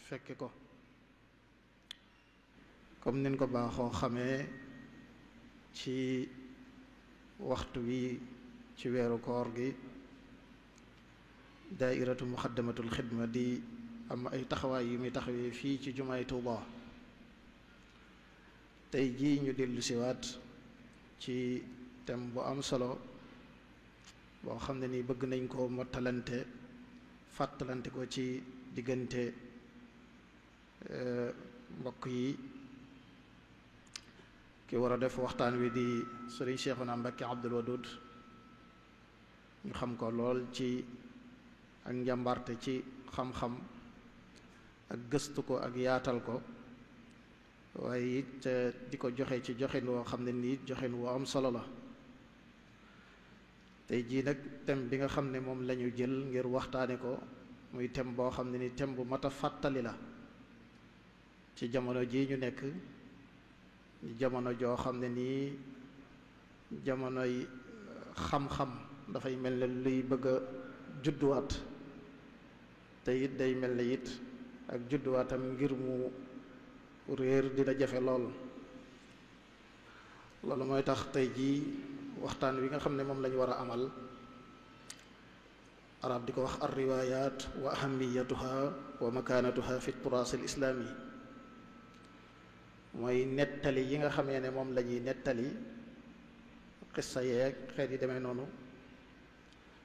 fekke ko comme nin ko baaxoo xamee ci waxtu wi ci weeru koor gi daairatu muxaddamatul xidma di am ay taxawaay yu muy taxawee fii ci jumaay Tuuba tey jii ñu dellu siwaat ci thème bu am solo boo xam ne ni bëgg nañ ko mottalante fàttalante ko ci diggante mbokk yi. ki war a def waxtaan wi di sëriñ Seexuna Mbakke Abdul Wadud ñu xam ko lool ci ak njàmbarte ci xam-xam ak gëstu ko ak yaatal ko waaye it di ko joxe ci joxin woo xam ne nii joxin woo am solo la tey jii nag thème bi nga xam ne moom lañu jël ngir waxtaane ko muy thème boo xam ne ni thème bu mat a fàttali la ci jamono jii ñu nekk jamono joo xam ne nii jamonoy xam-xam dafay mel ne luy bëgg a judduwaat te it day mel ne it ak judduwaatam ngir mu réer dina jafe lool. loolu mooy tax tey jii waxtaan wi nga xam ne moom lañu war a amal arab di ko wax ar riwayat wa ahamiyatuha wa makanatuha fi turaas al islaami mooy nettali yi nga xamee ne moom la ñuy nettali xissa yeeg xeet yi demee noonu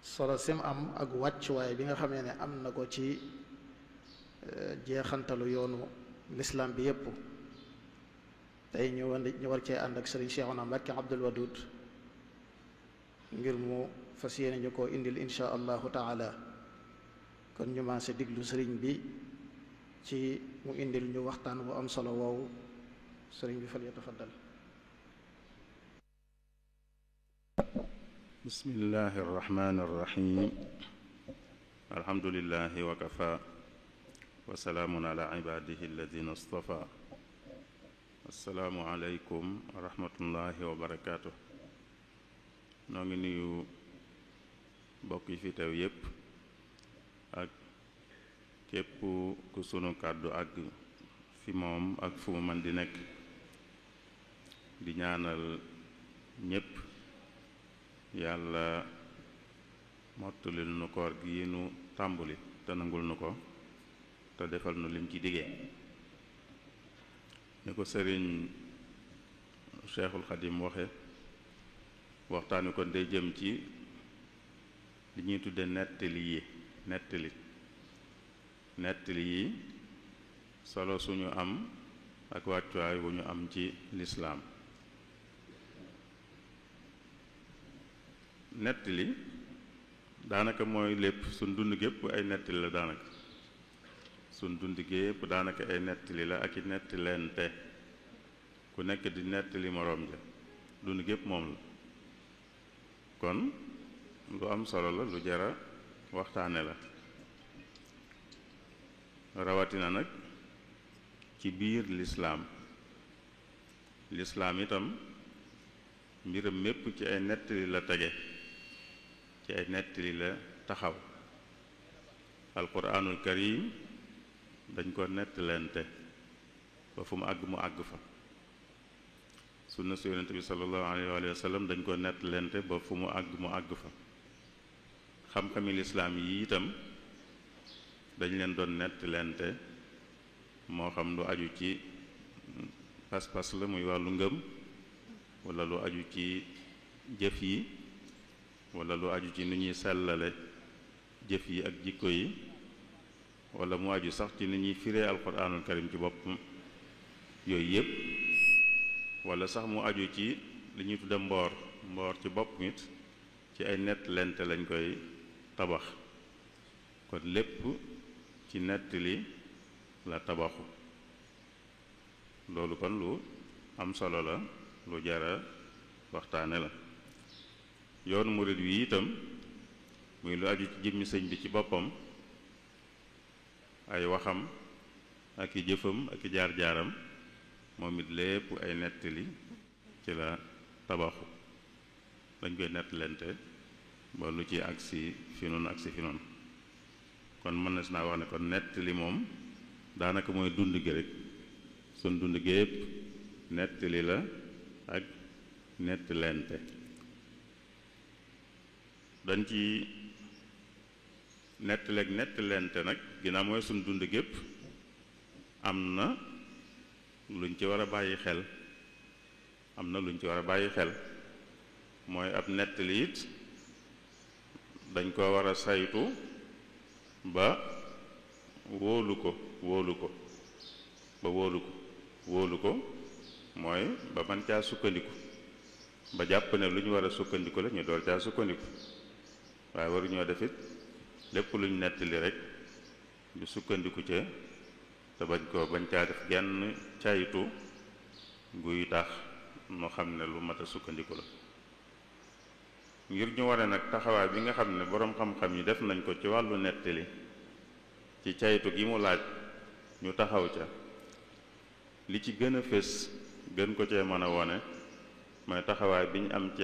solo sim am ak wàccuwaay bi nga xamee ne am na ko ci jeexantalu yoonu lislaam bi yépp tey ñu war cee ànd ak sëriñ Seexuna Mbàkke Abdul Wadud ngir mu fas yéene ñu koo indil insha allahu taala kon ñu maase diglu sëriñ bi ci mu indil ñu waxtaan bu am solo woowu sëriñ bi fal yatafaddal. bismillahi arrahmani arrahim alhamdulillahi wa kafa wa salaamun ala ibadihi alladina istafa assalaamu aleykum wa rahmatullahi wa barakaatu. noo ngi nuyu mbokk yi fi teew yépp ak képp ku sunu kàddu ak fi moom ak fu mu mën di nekk di ñaanal ñépp yàlla mottulil nu koor gi nu tàmbuli te nangul nu ko te defal nu lim ci diggee ni ko sëriñ Cheikhul Xadim waxe waxtaan wi kon day jëm ci li ñuy tudde nettali yi solo suñu am ak wàccuwaay wu ñu am ci lislaam. nettali daanaka mooy lépp suñ dund gépp ay nettali la daanaka suñ dund gépp daanaka ay nettali la ak i nettilente ku nekk di nettali moroom ja dund gépp moom la kon lu am solo la lu jara waxtaane la rawatina nag ci biir lislaam itam mbiram mépp ci ay nettali la tege ci ay nettali la taxaw alquranul karim dañ ko nettalente ba fu mu àgg fa sunna su yonente bi sallallahu alayhi wa sallam dañ ko nettalente ba fu mu àgg fa xam-xami lislaam yi itam dañ leen doon nettalente moo xam lu aju ci pas-pas la muy wàllu ngëm wala lu aju ci jëf yi wala lu aju ci ni ñuy sellale jëf yi ak jikko yi wala mu aju sax ci ni ñuy firee alquranul karim ci boppam yooyu yépp wala sax mu aju ci li ñuy tudde mboor ci bopp nit ci ay nettalente lañ koy tabax kon lépp ci nettali la tabaxu loolu kon lu am solo la lu jara waxtaane la yoonu murid wi itam muy lu aju ci jëmmi sëñ bi ci boppam ay waxam ak i jëfam ak i jaar-jaaram moom it lépp ay nettali ci la tabaxu dañ koy nettalente ba lu ci agsi fi noonu kon mën na si naa wax ne kon nettali moom daanaka mooy dund gi rek sun dund gi yépp nettali la ak nettalente dañ ci nettali ak nettalente nag ginnaaw mooy sun dund gépp am na luñ ci war a bàyyi xel mooy ab nettali it dañ ko war a saytu ba wóolu ko mooy ba man caa sukkandiku ba jàpp ne lu ñu war a sukkandiku la ñu door caa sukkandiku waaye waruñoo def it lépp lu ñu nettali rek ñu sukkandiku ca te bañ caa def genn caytu guy tax nu xam ne lu mat a sukkandiku la ngir ñu wane nag taxawaay bi nga xam ne boroom xam-xam yi def nañ ko ci wàllu nettali ci caytu gi mu laaj ñu taxaw ca li ci gën a fés gën ko cee mën a wone mooy taxawaay bi ñu am ci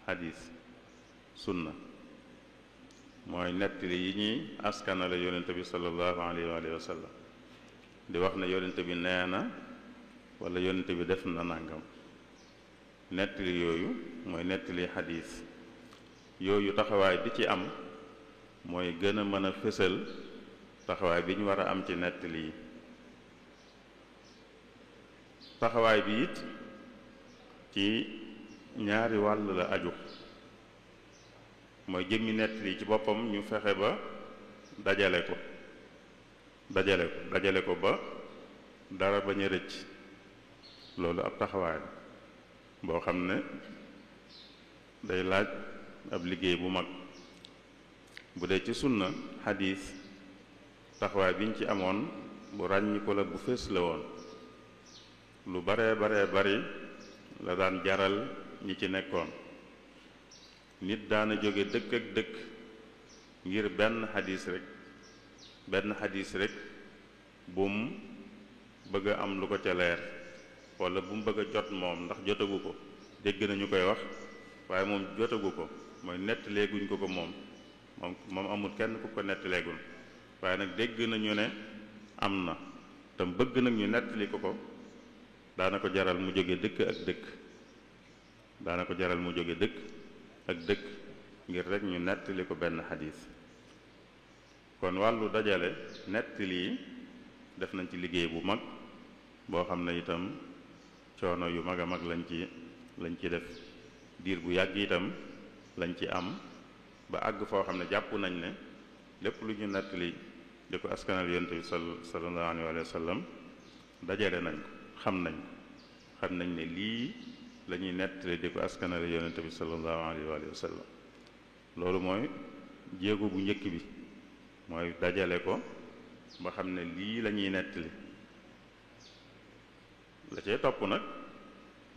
xadiis sunna mooy nettali yi ñuy askanale yonente bi sallallahu alayhi wa sallam di wax ne yonente bi nee na wala yonente bi def na nangam nettali yooyu mooy nettali xadiis yooyu taxawaay bi ci am mooy gën a mën a fësal taxawaay bi ñu war a am ci nettali yi taxawaay bi it ci ñaari wàll la aju mooy jëmmi nettali ci boppam ñu fexe ba dajale ko ba dara bañ a rëcc loolu ab taxawaay la boo xam ne day laaj ab liggéey bu mag bu dee ci sunna xadiis taxawaay biñ ci amoon bu ràññi ko la bu fés la woon lu baree bari la daan jaral ñi ci nekkoon nit daana jóge dëkk ak dëkk ngir benn xadiis rek bu mu bëgg a am lu ko ca leer walla bu mu bëgg a jot moom ndax jotagu ko dégg nañu koy wax waaye moom jotagu ko mooy nettaleeguñ ko moom amul kenn ku ko nettaleegul waaye nag dégg nañu ne am na tam bëgg nag ñu nettali ko daana ko jaral mu jóge dëkk ak dëkk ngir rek ñu nettali ko benn xadiis kon wàllu dajale nettali yi def nañ ci liggéey bu mag boo xam ne itam coono yu mag a mag lañ ci def diir bu yàgg itam lañ ci am ba àgg foo xam ne jàpp nañ ne lépp lu ñu nettali di ko askanal yonent bi sallallahu alayhi wa sallam dajale nañ ko xam nañ ne lii la ñuy nettali di ko askanal yonent bi sallallahu alayhi wa sallam loolu mooy jéego bu njëkk bi mooy dajale ko ba xam ne lii la ñuy nettali la cay topp nag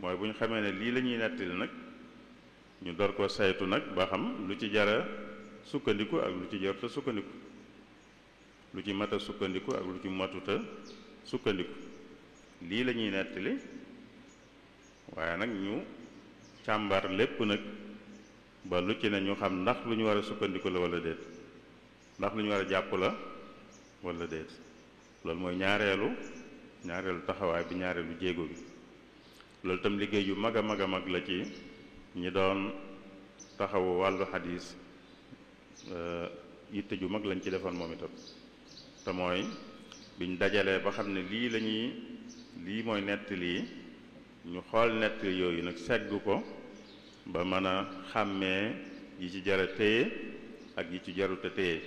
mooy bu ñu xamee ne lii la ñuy nettali nag ñu door ko saytu nag ba xam lu ci jara sukkandiku ak lu ci jarta sukkandiku lu ci mat a sukkandiku ak lu ci matuta sukkandiku lii la ñuy nettali waaye nag ñu càmbar lépp nag ba lu ci ne ñu xam ndax lu ñu war a sukkandiku la walla déet ndax lu ñu war a jàpp la walla déet loolu mooy ñaareelu taxawaay bi ñaareelu jéego bi loolu itam liggéey yu mag a mag a mag la ci ñi doon taxawu wàllu xadiis yitte ju mag lañ ci defoon moom itam te mooy biñ dajalee ba xam ne lii mooy nettali ñu xool nettali yooyu nag segg ko ba mën a xàmmee yi ci jara téye ak yi ci jaruta téye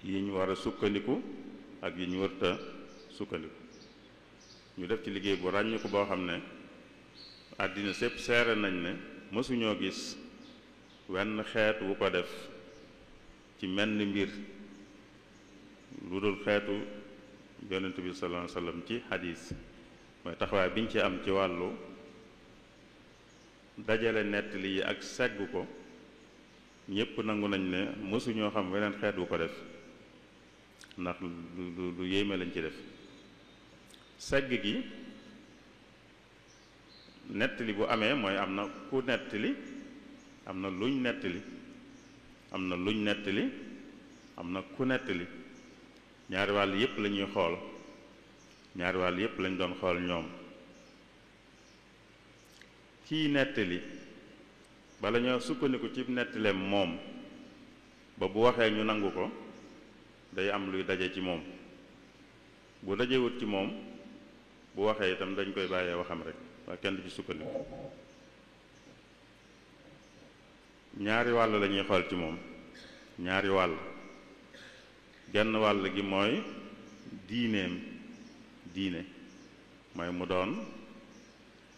yi ñu war a sukkandiku ak yi ñu warta sukkandiku ñu def ci liggéey bu ràññ ko boo xam ne àddina sépp seere nañ ne mësuñoo gis wenn xeet wu ko def ci menn mbir lu dul xeetu yonent bi sallallahu alayhi wa sallam ci xadiis mooy taxawaay biñ ci am ci wàllu dajale nettali yi ak segg ko ñépp nangu nañ ne mësuñoo xam weneen xeet wu ko def ndax lu yéeme lañ ci def segg gi nettali bu amee mooy am na ku nettali am na luñ nettali am na ku nettali ñaari wàll yépp la ñuy xool, ñaari wàll yépp lañ doon xool ñoom. kii nettali bala ñoo sukkandiku ci nettaleem moom ba bu waxee ñu nangu ko, day am luy daje ci moom. bu dajewut ci moom bu waxee itam dañ koy bàyyee waxam rek waaye kenn du ci sukkandiku. ñaari wàll la ñuy xool ci moom, ñaari wàll. genn wàll gi mooy diineem, diine mooy mu doon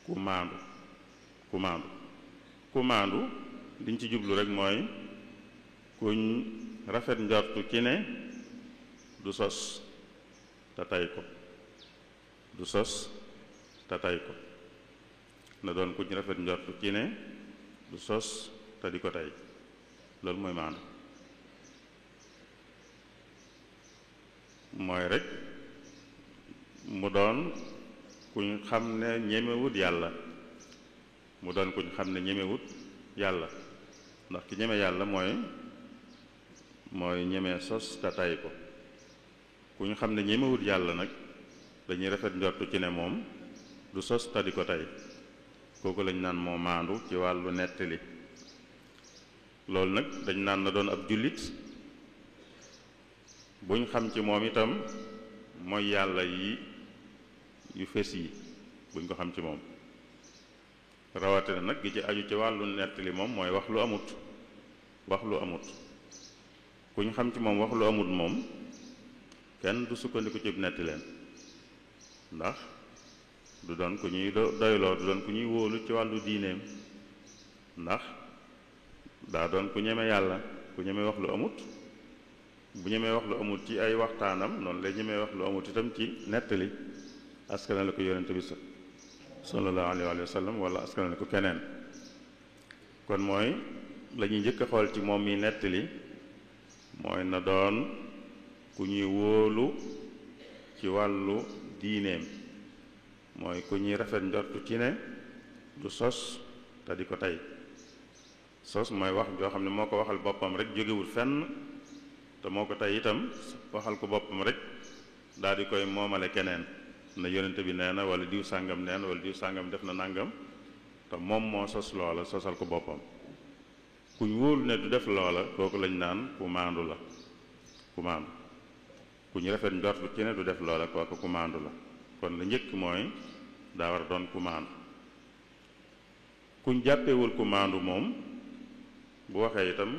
ku maandu, ku maandu. ku maandu liñ ci jublu rek mooy kuñ rafet njortu ci ne du sos te tay ko, du sos te tay ko. na doon kuñ rafet njortu ci ne du sos te di ko tay. loolu mooy maandu. mooy rek mu doon kuñ xam ne ñemewut yàlla, mu doon kuñ xam ne ñemewut yàlla. ndax ki ñeme yàlla mooy ñeme sos te tay ko. kuñ xam ne ñemewut yàlla nag dañuy rafet njortu ci ne moom du sos te di ko tay. kooku lañ naan moo maandu ci wàllu nettali. loolu nag dañ naan na doon ab jullit buñ xam ci moom itam mooy yàlla yi yu fés yi buñ ko xam ci moom. rawatina nag gi ci aju ci wàllu nettali moom mooy wax lu amut, wax lu amut. kuñ xam ci moom wax lu amut moom kenn du sukkandiku ci nettaleen, ndax du doon ku ñuy doyloo, du doon ku ñuy wóolu ci wàllu diineem, ndax daa doon ku ñeme yàlla, ku ñeme wax lu amut. bu ñemee wax lu amut ci ay waxtaanam noonu lay ñemee wax lu amut itam ci nettali. askanale ko yonente bi sallallahu alayhi wa sallam wala askanale ko keneen. kon mooy la ñuy njëkk a xool ci moom mi nettali mooy na doon ku ñuy wóolu ci wàllu diineem, mooy ku ñuy rafet njortu ci ne du sos te di ko tey. sos mooy wax joo xam ne moo ko waxal boppam rek, jógewul fenn, te moo ko tey itam waxal ko boppam rek daal di koy moomale keneen. na yonente bi nee na wala diw sàngam nee na wala diw sàngam def na nàngam, te moom moo sos loola, sosal ko boppam. kuñ wóolu ne du def loola kooku lañ naan ku maandu la, ku maandu. kuñ rafet njortu ci ne du def loola kooku ku maandu la. kon la njëkk mooy daa war a doon ku maandu. kuñ jàppewul ku maandu moom bu waxee itam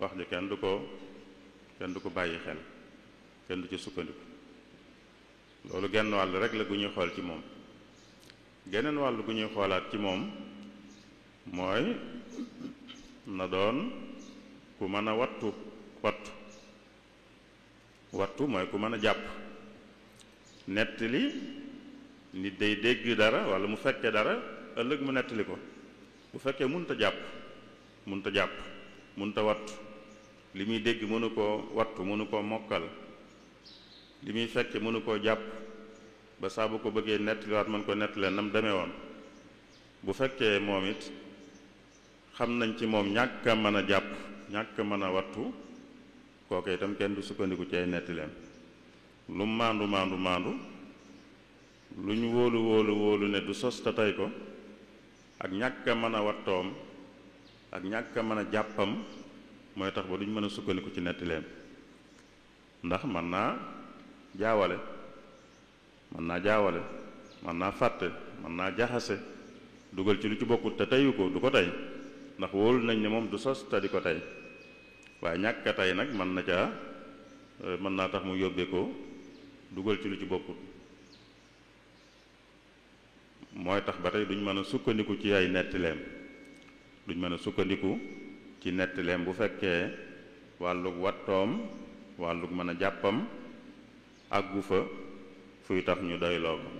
wax ji kenn du ko bàyyi xel, kenn du ci sukkandiku. loolu genn wàll rek la gu ñuy xool ci moom. geneen wàll gu ñuy xoolaat ci moom mooy na doon ku mën a wattu mooy ku mën a jàpp. nettali nit day dégg dara wala mu fekke dara ëllëg mu nettali ko. bu fekkee munta jàpp munta wattu, li muy dégg mënu koo wattu, mënu koo mokkal, li muy fekke mënu koo jàpp ba saa bu ko bëggee nettaliwaat mën ko nettalee nam demee woon. bu fekkee moom it xam nañ ci moom ñàkk a mën a jàpp, ñàkk a mën a wattu, kooku itam kenn du sukkandiku ci ay nettileem. lu maandu lu ñu wóolu ne du sos te tey ko, ak ñàkk a mën a wattoom ak ñàkk a mën a jàppam mooy tax ba duñ mën a sukkandiku ci nettileem. ndax mën naa jaawale, mën naa fàtte, mën naa jaxase, dugal ci lu ci bokkut te teyu ko, du ko tey, ndax wóolu nañ ne moom du sos te di ko tey. waaye ñàkk a tey nag mën naa tax mu yóbbee ko dugal ci lu ci bokkut. mooy tax ba tey duñ mën a sukkandiku ci ay nettileem, bu fekkee wàllug wattoom, wàllug mën a jàppam àggu fa fuy tax ñu doyloo ko.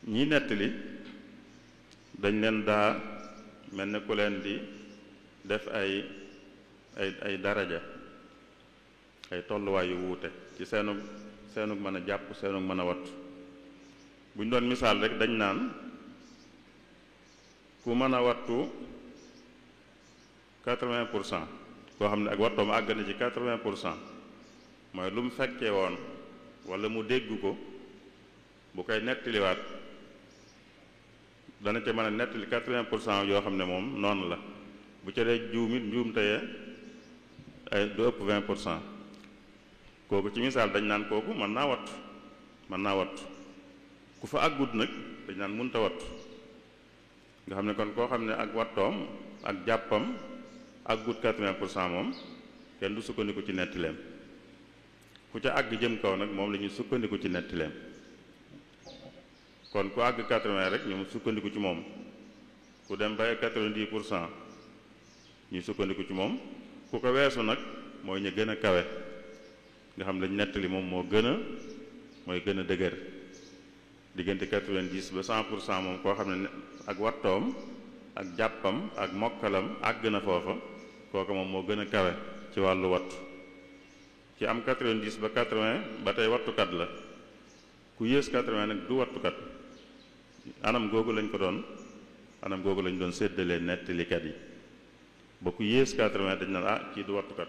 ñi nettali dañ leen daa mel ne ku leen di def ay daraja, ay tolluwaay yu wuute ci seenug mën a jàpp, seenug mën a wattu. bu ñu doon misaal rek dañ naan ku mën a wattu 80% koo xam ne ak wattoom àgg na ci 80% mooy lu mu fekkee woon wala mu dégg ko bu koy nettaliwaat dana ca mën a nettali 80% yoo xam ne moom noonu la bu ca dee juumit njuumte ya ay du ëpp 20%. kooku ci misaal dañ naan kooku mën naa wattu ku fa àggut nag dañ naan mënta wattu nga xam ne kon koo xam ne ak wattoom ak jàppam àggut 80% moom kenn du sukkandiku ci nettileem ku ca àgg jëm kaw nag moom la ñuy sukkandiku ci nettileem kon ku àgg 80 rek ñu sukkandiku ci moom ku dem ba 90% ñuy sukkandiku ci moom ku ko weesu nag mooy ñu gën a kawe nga xam lañ nettali moom mooy gën a dëgër diggante 90 ba 100% moom koo xam ne ak wattoom ak jàppam ak mokkalam àgg na foofa kooku moom moo gën a kawe ci wàllu wattu ci am 90 ba 80 ba tey wattukat la ku yées 80 nag du wattukat anam googu lañ doon séddalee nettalikat yi ba ku yées 80 dañ naan kii du wattukat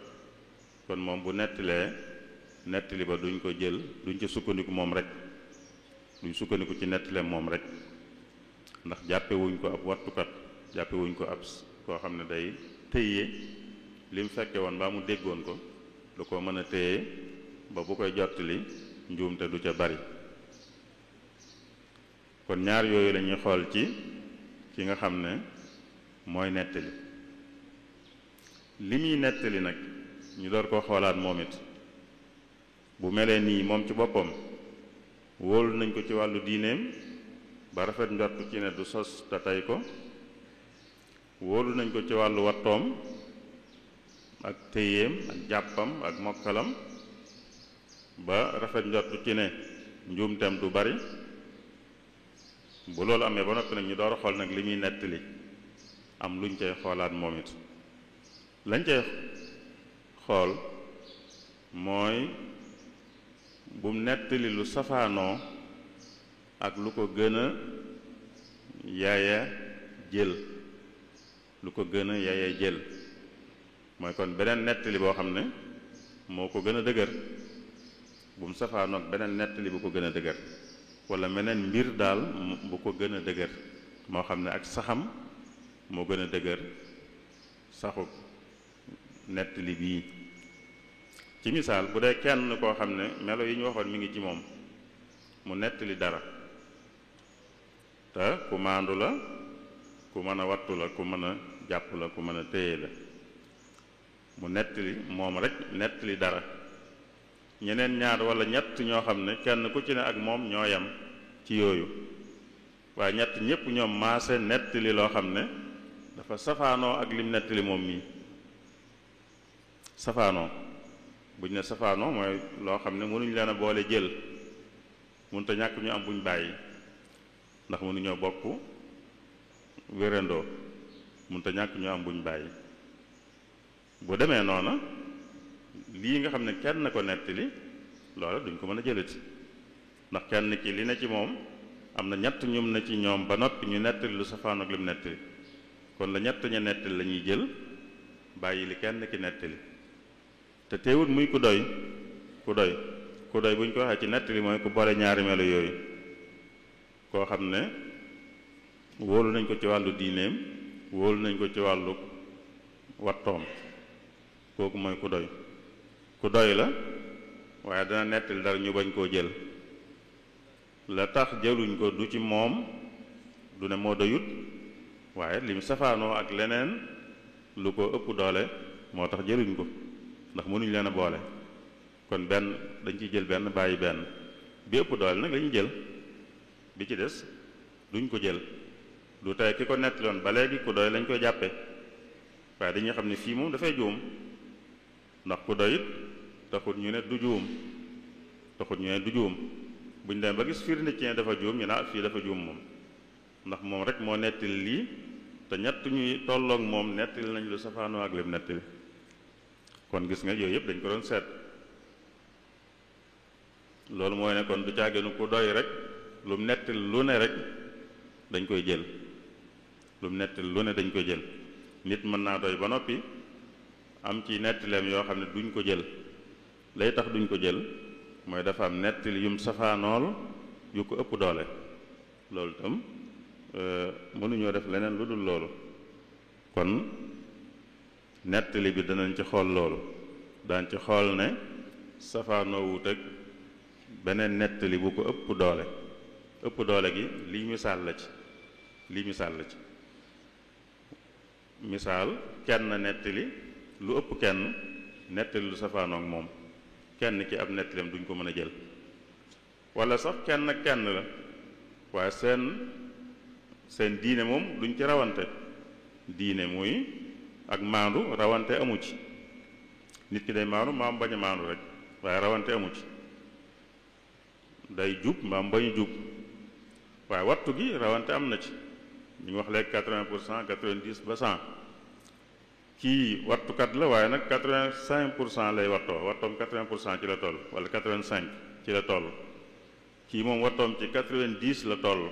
kon moom bu nettilee nettali ba duñ ko jël duñ ca sukkandiku moom rek duñ sukkandiku ci nettileem moom rek ndax jàppewuñ ko ab wattukat jàppewuñ ko ab koo xam ne day téye li mu fekke woon mbaa mu déggoon ko lu ko mën a téye ba bu koy jottali njuumte du ca bari kon ñaar yooyu la ñuy xool ci ki nga xam ne mooy nettali li muy nettali nag ñu door koo xoolaat moom it bu melee nii moom ci boppam wóolu nañ ko ci wàllu diineem ba rafet njort ci ne du sos te tey ko wóolu nañ ko ci wàllu wattoom ak téyeem ak jàppam ak mokkalam ba rafet njort ci ne njuumteem du bari bu loolu amee ba noppi nag ñu door a xool nag li muy nettali am luñ cay xoolaat moom it lañ cay xool mooy bum nettali lu safaanoo ak lu ko gën a yaaya jël mooy kon beneen nettali boo xam ne moo ko gën a dëgër bum safaanoo ak beneen nettali bu ko gën a dëgër wala meneen mbir daal bu ko gën a dëgër moo xam ne ak saxam moo gën a dëgër saxu nettali bii ci misaal bu dee kenn koo xam ne melo yi ñu waxoon mi ngi ci moom mu nettali dara te ku maandu la ku mën a wattu la ku mën a jàpp la ku mën a téye la mu nettali moom rek nettali dara ñeneen ñaar wala ñett ñoo xam ne kenn ku ci ne ak moom ñoo yem ci yooyu waaye ñett ñépp ñoom maase nettali loo xam ne dafa safaanoo ak lim nettali moom mii safaanoo buñ ne safaanoo mooy loo xam ne mënuñ leen a boole jël mënut a ñàkk ñu am buñ bàyyi ndax mënuñoo bokk wérandoo mënut a ñàkk ñu am buñ bàyyi bu demee noona lii nga xam ne kenn ko nettali loola duñ ko mën a jëlati ndax kenn ki li ne ci moom am na ñett ñum na ci ñoom ba noppi ñu nettali lu safaanoo ak lim nettali kon la ñett ña nettali la ñuy jël bàyyi li kenn ki nettali te teewut muy ku doy bu ñu ko waxee ci nettali mooy ku boole ñaari melo yooyu koo xam ne wóolu nañ ko ci wàllu diineem wóolu nañ ko ci wàllu wattoom kooku mooy ku doy la waaye dana nettali dara ñu bañ koo jël la tax jëluñ ko du ci moom du ne moo doyut waaye lim safaanoo ak leneen lu ko ëpp doole moo tax jëluñ ko ndax mënuñ leen a boole kon benn dañ ciy jël benn bàyyi benn bi ëpp doole nag lañuy jël bi ci des duñ ko jël du tey ki ko nettaloon ba léegi ku doy lañ koy jàppe waaye dañuy xam ne fii moom dafay juum ndax ku doy it taxut ñu ne du juum buñ dem ba gis firnde ci ne dafa juum ñu ne fii dafa juum moom ndax moom rek moo nettali lii te ñett ñuy tolloog moom nettali nañ lu safaanoo ak lim nettali kon gis nga yooyu yëpp dañ ko doon seet loolu mooy ne kon du caaginu ku doy rek lu mu nettali lu ne rek dañ koy jël nit mën naa doy ba noppi am ci nettaleem yoo xam ne duñ ko jël lay tax duñ ko jël mooy dafa am nettali yum safaanool yu ko ëpp doole loolu itam mënuñoo def leneen lu dul loolu kon nettali bi danañ ci xool loolu daan ci xool ne safaanoo wut ak beneen nettali bu ko ëpp doole gi lii misaal la ci misaal kenn nettali lu ëpp kenn nettali lu safaanoog moom kenn ki ab nettaleem duñ ko mën a jël wala sax kenn ak kenn la waaye seen diine moom duñ ci rawante diine muy ak maandu rawante amu ci nit ki day maandu maam bañ a maandu rek waaye rawante amu ci day jub maam bañu jub waaye wattu gi rawante am na ci ñu ngi wax léegi 80% 90 ba 100 kii wattukat la waaye nag 85% lay wattoom 80% ci la toll wala 85 ci la toll kii moom wattoom ci 90 la toll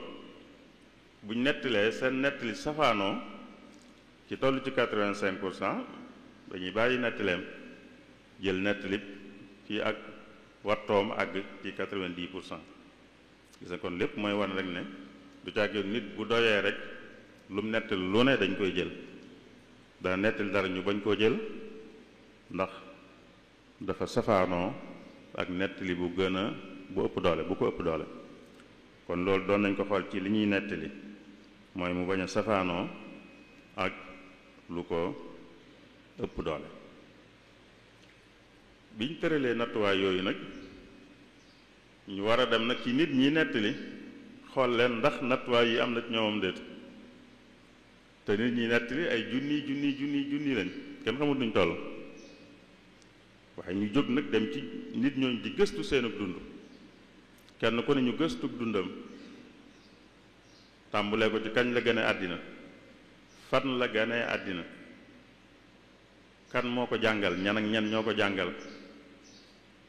buñ nettalee seen nettali safaanoo ci toll ci 85% dañuy bàyyi nettaleem jël nettali ci ak wattoom àgg ci 90%. gis nga kon lépp mooy wan rek ne du càggee nit bu doyee rek lu mu nettali lu ne dañ koy jël dana nettali dara ñu bañ koo jël ndax dafa safaanoo ak nettali bu ëpp doole bu ko ëpp doole kon loolu doon nañ ko xool ci li ñuy nettali mooy mu bañ a safaanoo ak lu ko ëpp doole biñ tëralee nattuwaay yooyu nag ñu war a dem nag ci nit ñi nettali xool leen ndax nattuwaay yi am na ci ñoomam déet te nit ñi nettali ay junni lañ kenn xamul duñ toll waaye ñu jóg nag dem ci nit ñooñu di gëstu seenug dund kenn ku ne ñu gëstu dundam tàmbulee ko ci kañ la gane àddina fan la gane àddina kan moo ko jàngal ñan ak ñan ñoo ko jàngal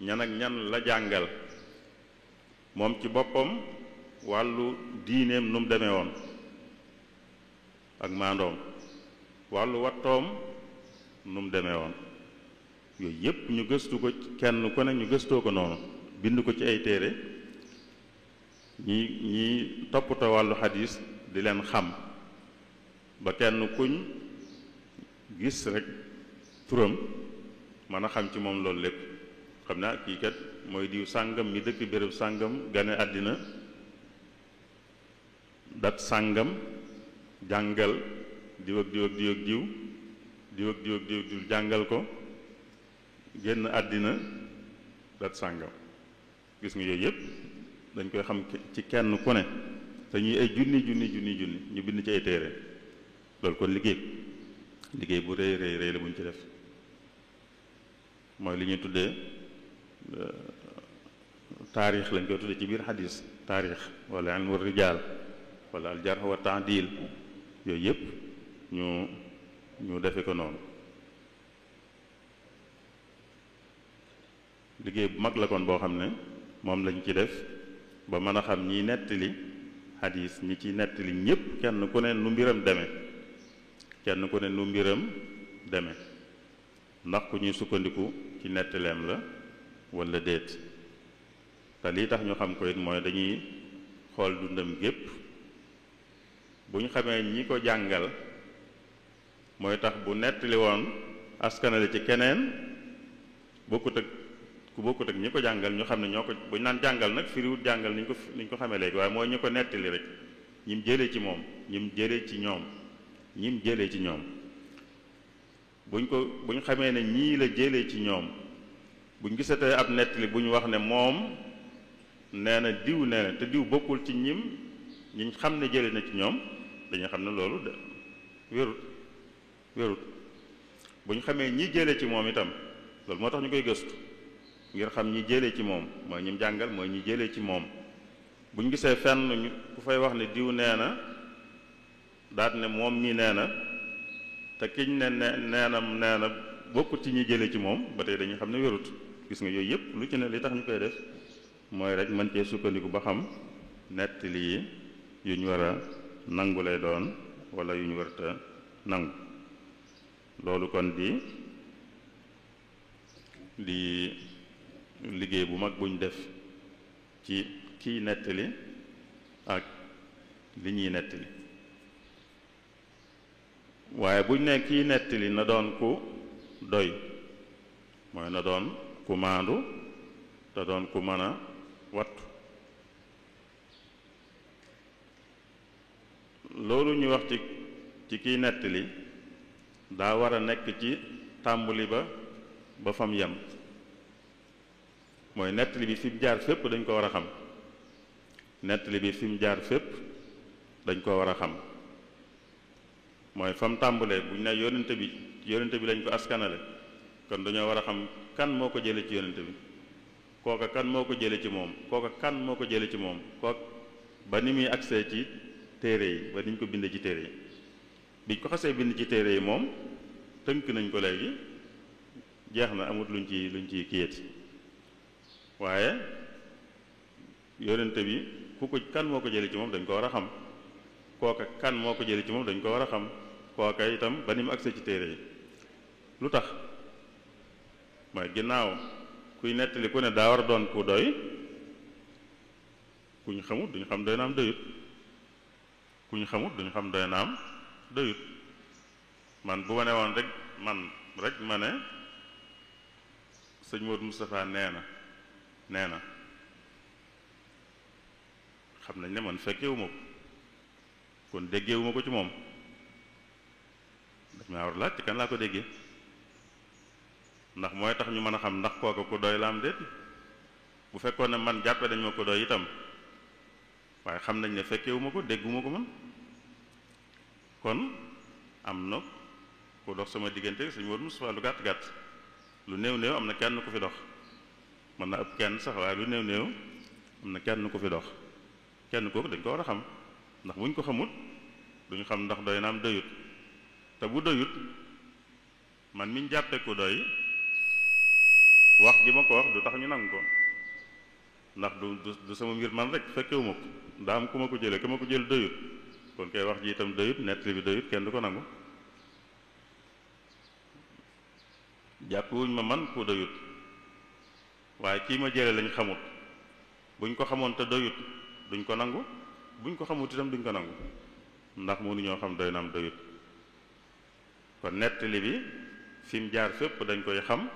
ñan ak ñan la jàngal moom ci boppam wàllu diineem nu mu demee woon ak maandoom wàllu wattoom nu mu demee woon yooyu yépp ñu gëstu ko kenn ku ne ñu gëstoo ko noonu bind ko ci ay téere ñi toppatoo wàllu xadis di leen xam ba kenn kuñ gis rek turam mën a xam ci moom loolu lépp xam naa kii kat mooy diw sàngam mi dëkk béréb sàngam gane àddina dat sàngam jàngal diw ak diw ak diw ak diw diw ak diw ak diw diw jàngal ko génn àddina dat sàngam gis nga yooyu yëpp dañ koy xam ci kenn ku ne te ñuy ay junni ñu bind ci ay téere loolu kon liggéey bu rëy la bu ñu ci def mooy li ñuy tuddee taarix lañ koy tuddee ci biir xadis taarix wala ilmu rijaal wala al jarh wa taadil yooyu yëpp ñu defe ko noonu liggéey bu mag la kon boo xam ne moom lañ ci def ba mën a xam ñiy nettali xadis ñi ci nettali ñépp kenn ku ne nu mbiram deme ndax ku ñuy sukkandiku ci nettaleem la walla déet te lii tax ñu xam ko it mooy dañuy xool dundam gépp bu ñu xamee ñi ko jàngal mooy tax bu nettali woon askanale ci keneen bokkut ak ñi ko jàngal ñu xam ne ñoo ko bu ñu naan jàngal nag firiwut jàngal niñ ko xamee léegi waaye mooy ñi ko nettali rek ñim jëlee ci moom ñim jëlee ci ñoom bu ñu xamee ne ñii la jëlee ci ñoom bu ñu gisatee ab nettali bu ñu wax ne moom nee na diw nee na te diw bokkul ci ñi xam ne jëlee na ci ñoom dañuy xam ne loolu de wérut bu ñu xamee ñi jëlee ci moom itam loolu moo tax ñu koy gëstu ngir xam ñi jëlee ci moom mooy ñim jàngal mooy ñi jëlee ci moom bu ñu gisee fenn ku fay wax ne diw nee na daat ne moom ñi nee na te kiñ ne nee na bokkut ci ñi jëlee ci moom ba tey dañuy xam ne wérut gis nga yooyu yëpp lu ci ne li tax ñu koy def mooy rek mën cee sukkandiku ba xam nettali yi yu ñu war a nangu lay doon wala yu ñu warta nangu loolu kon di liggéey bu mag buñ def ci kiy nettali ak li ñuy nettali waaye buñ ne kiy nettali na doon ku doy mooy na doon ku maandu te doon ku mën a wattu loolu ñu wax ci kiy nettali daa war a nekk ci tàmbali ba fam yem mooy nettali bi fi mu jaar fépp dañ ko war a xam nettali bi fi mu jaar fépp dañ ko war a xam mooy fam tàmbalee bu ñu ne yonente bi lañ ko askanale kon dañoo war a xam kan moo ko jële ci yonente bi kooka kan moo ko jële ci moom kooka kan moo ko jële ci moom kook ba ni muy agsee ci téere yi ba niñ ko bind ci téere yi biñ ko xasee bind ci téere yi moom tënk nañ ko léegi jeex na amut luñ ci kiyeti waaye yonente bi kan moo ko jële ci moom dañ ko war a xam kooka kan moo ko jële ci moom dañ ko war a xam kooka itam ba ni mu agsee ci téere yi lu tax mooy ginnaaw kuy nettali ku ne daa war a doon ku doy kuñ xamut duñ xam doy na am doyut kuñ xamut duñ xam doy na am doyut man bu ma ne woon rek ma ne sëñ Modou Moustapha nee na xam nañ ne man fekkewuma ko kon déggewuma ko ci moom dañ maa war laaj ci kan laa ko déggee ndax mooy tax ñu mën a xam ndax kooka ku doy la am déet bu fekkoon ne man jàppe dañ ma ko doy itam waaye xam nañ ne fekkewuma ko dégguma ko man kon am na ku dox sama diggante sëñ Modou Moustapha lu gàtt lu néew am na kenn ku fi dox mën na ëpp kenn sax waaye lu néew am na kenn ku fi dox kenn kooku dañ ko war a xam ndax buñ ko xamut duñu xam ndax doy na am doyut te bu doyut man miñ jàppe ko doy wax gi ma ko wax du tax ñu nangu ko ndax du sama mbir man rek fekkewuma ko daa am ku ma ko jële ku ma ko jël doyut kon kay wax ji itam doyut nettali bi doyut kenn du ko nangu jàppewuñ ma man ku doyut waaye kii ma jële lañ xamut buñ ko xamoon te doyut duñ ko nangu buñ ko xamut itam duñ ko nangu ndax mënuñoo xam doy na am doyut kon nettali bi fi mu jaar fépp dañ koy xam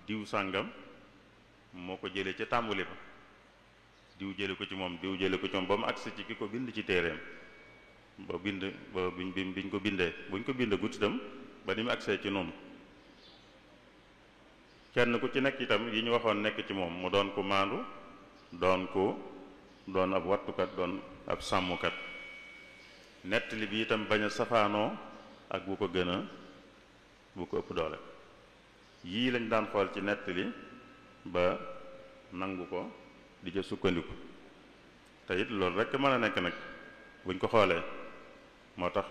diw sàngam moo ko jële ca tàmbali ba diw jële ko ci moom diw jële ko ci moom ba mu agsi ci ki ko bind ci téereem biñ ko bindee buñ ko bind gut itam ba ni mu agsee ci noonu kenn ku ci nekk itam yi ñu waxoon nekk ci moom mu doon ko maandu doon ab wattukat doon ab sàmmkat nettali bi itam bañ a safaanoo ak bu ko ëpp doole yii lañ daan xool ci nettali ba nangu ko di ca sukkandiku te it loolu rekk mën a nekk nag buñ ko xoolee moo tax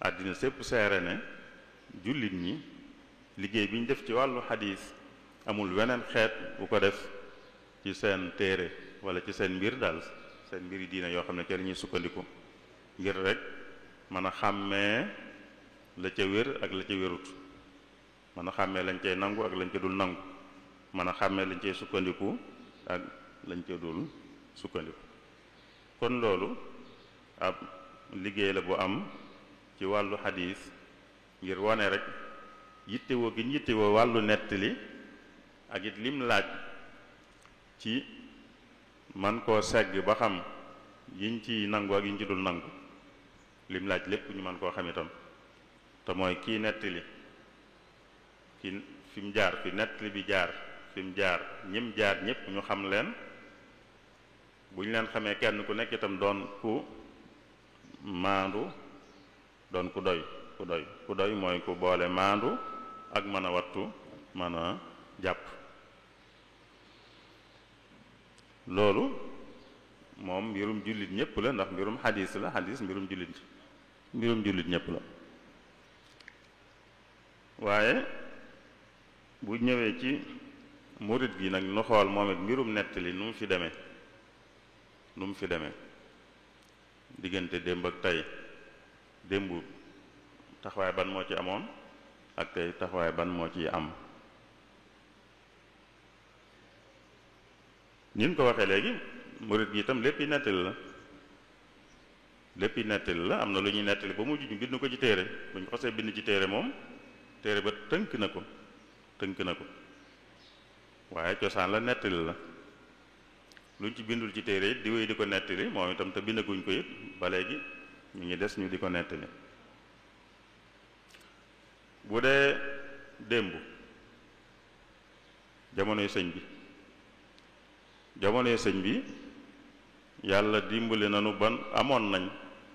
àddina sépp seere ne jullit ñi liggéey bi ñu def ci wàllu xadiis amul weneen xeet bu ko def ci seen téere wala ci seen mbir daal seen mbiri diina yoo xam ne ca la ñuy sukkandiku ngir rek mën a xàmmee la ca wér ak la ca wérut mën a xàmmee lañ cay nangu ak lañ ca dul nangu mën a xàmmee lañ cay sukkandiku ak lañ ca dul sukkandiku kon loolu ab liggéey la bu am ci wàllu xadiis ngir wane rek yittewoo gi ñu yittewoo wàllu nettali ak it lim laaj ci man koo segg ba xam yiñ ci nangu ak yiñ ci dul nangu lim laaj lépp ñu mën koo xam itam te mooy kii nettali fi mu jaar fi nettali bi jaar fi mu jaar ñim jaar ñëpp ñu xam leen bu ñu leen xamee kenn ku nekk itam doon ku maandu doon ku doy mooy ku boole maandu ak mën a wattu mën a jàpp loolu moom mbirum jullit ñëpp la ndax mbirum xadiis la xadiis mbirum jullit ñëpp la waaye bu ñëwee ci murit gi nag nu xool moom it mbirum nettali nu mu fi demee diggante démb ak tey démb taxawaay ban moo ci amoon ak tey taxawaay ban moo ci am. ñun ko waxee léegi murit gi itam lépp yi nettali la lépp yi nettali la am na lu ñuy nettali ba mujj ñu bind ko ci téere bu ñu xasee bind ci téere moom téere ba tënk na ko waaye cosaan la nettali la luñ ci bindul ci téere it di wéy di ko nettali moom itam te bindaguñ ko it ba léegi ñu ngi des ñu di ko nettali. bu dee démb jamonoy sëñ bi yàlla dimbali nanu ban amoon nañ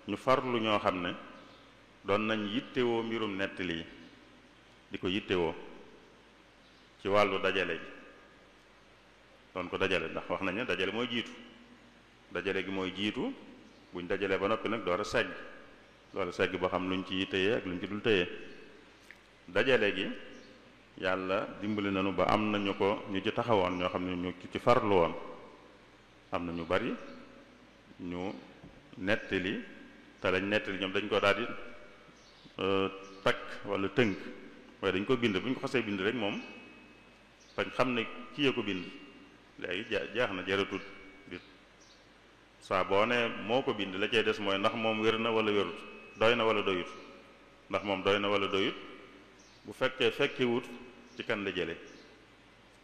ñu farlu ñoo xam ne doon nañ yittewoo mbirum nettali yi di ko yittewoo ci wàllu dajale gi doon ko dajale ndax wax nañ ne dajale mooy jiitu dajale gi mooy jiitu buñ dajalee ba noppi nag door a segg ba xam luñ ci téye ak luñ ci dul téye dajale gi yàlla dimbali nañu ba am na ñu ci taxawoon ñoo xam ne ñu ci farlu woon am na ñu bari ñu nettali te lañ nettali ñoom dañ ko daal di takk wala tënk waaye dañ ko bind bu ñu ko xasee bind rek moom fañ xam ne kii ya ko bind léegi jeex na jaratut bi saa boo ne moo ko bind la cay des mooy ndax moom wér na wala wérut doy na wala doyut ndax moom doy na wala doyut bu fekkee wut ci kan la jële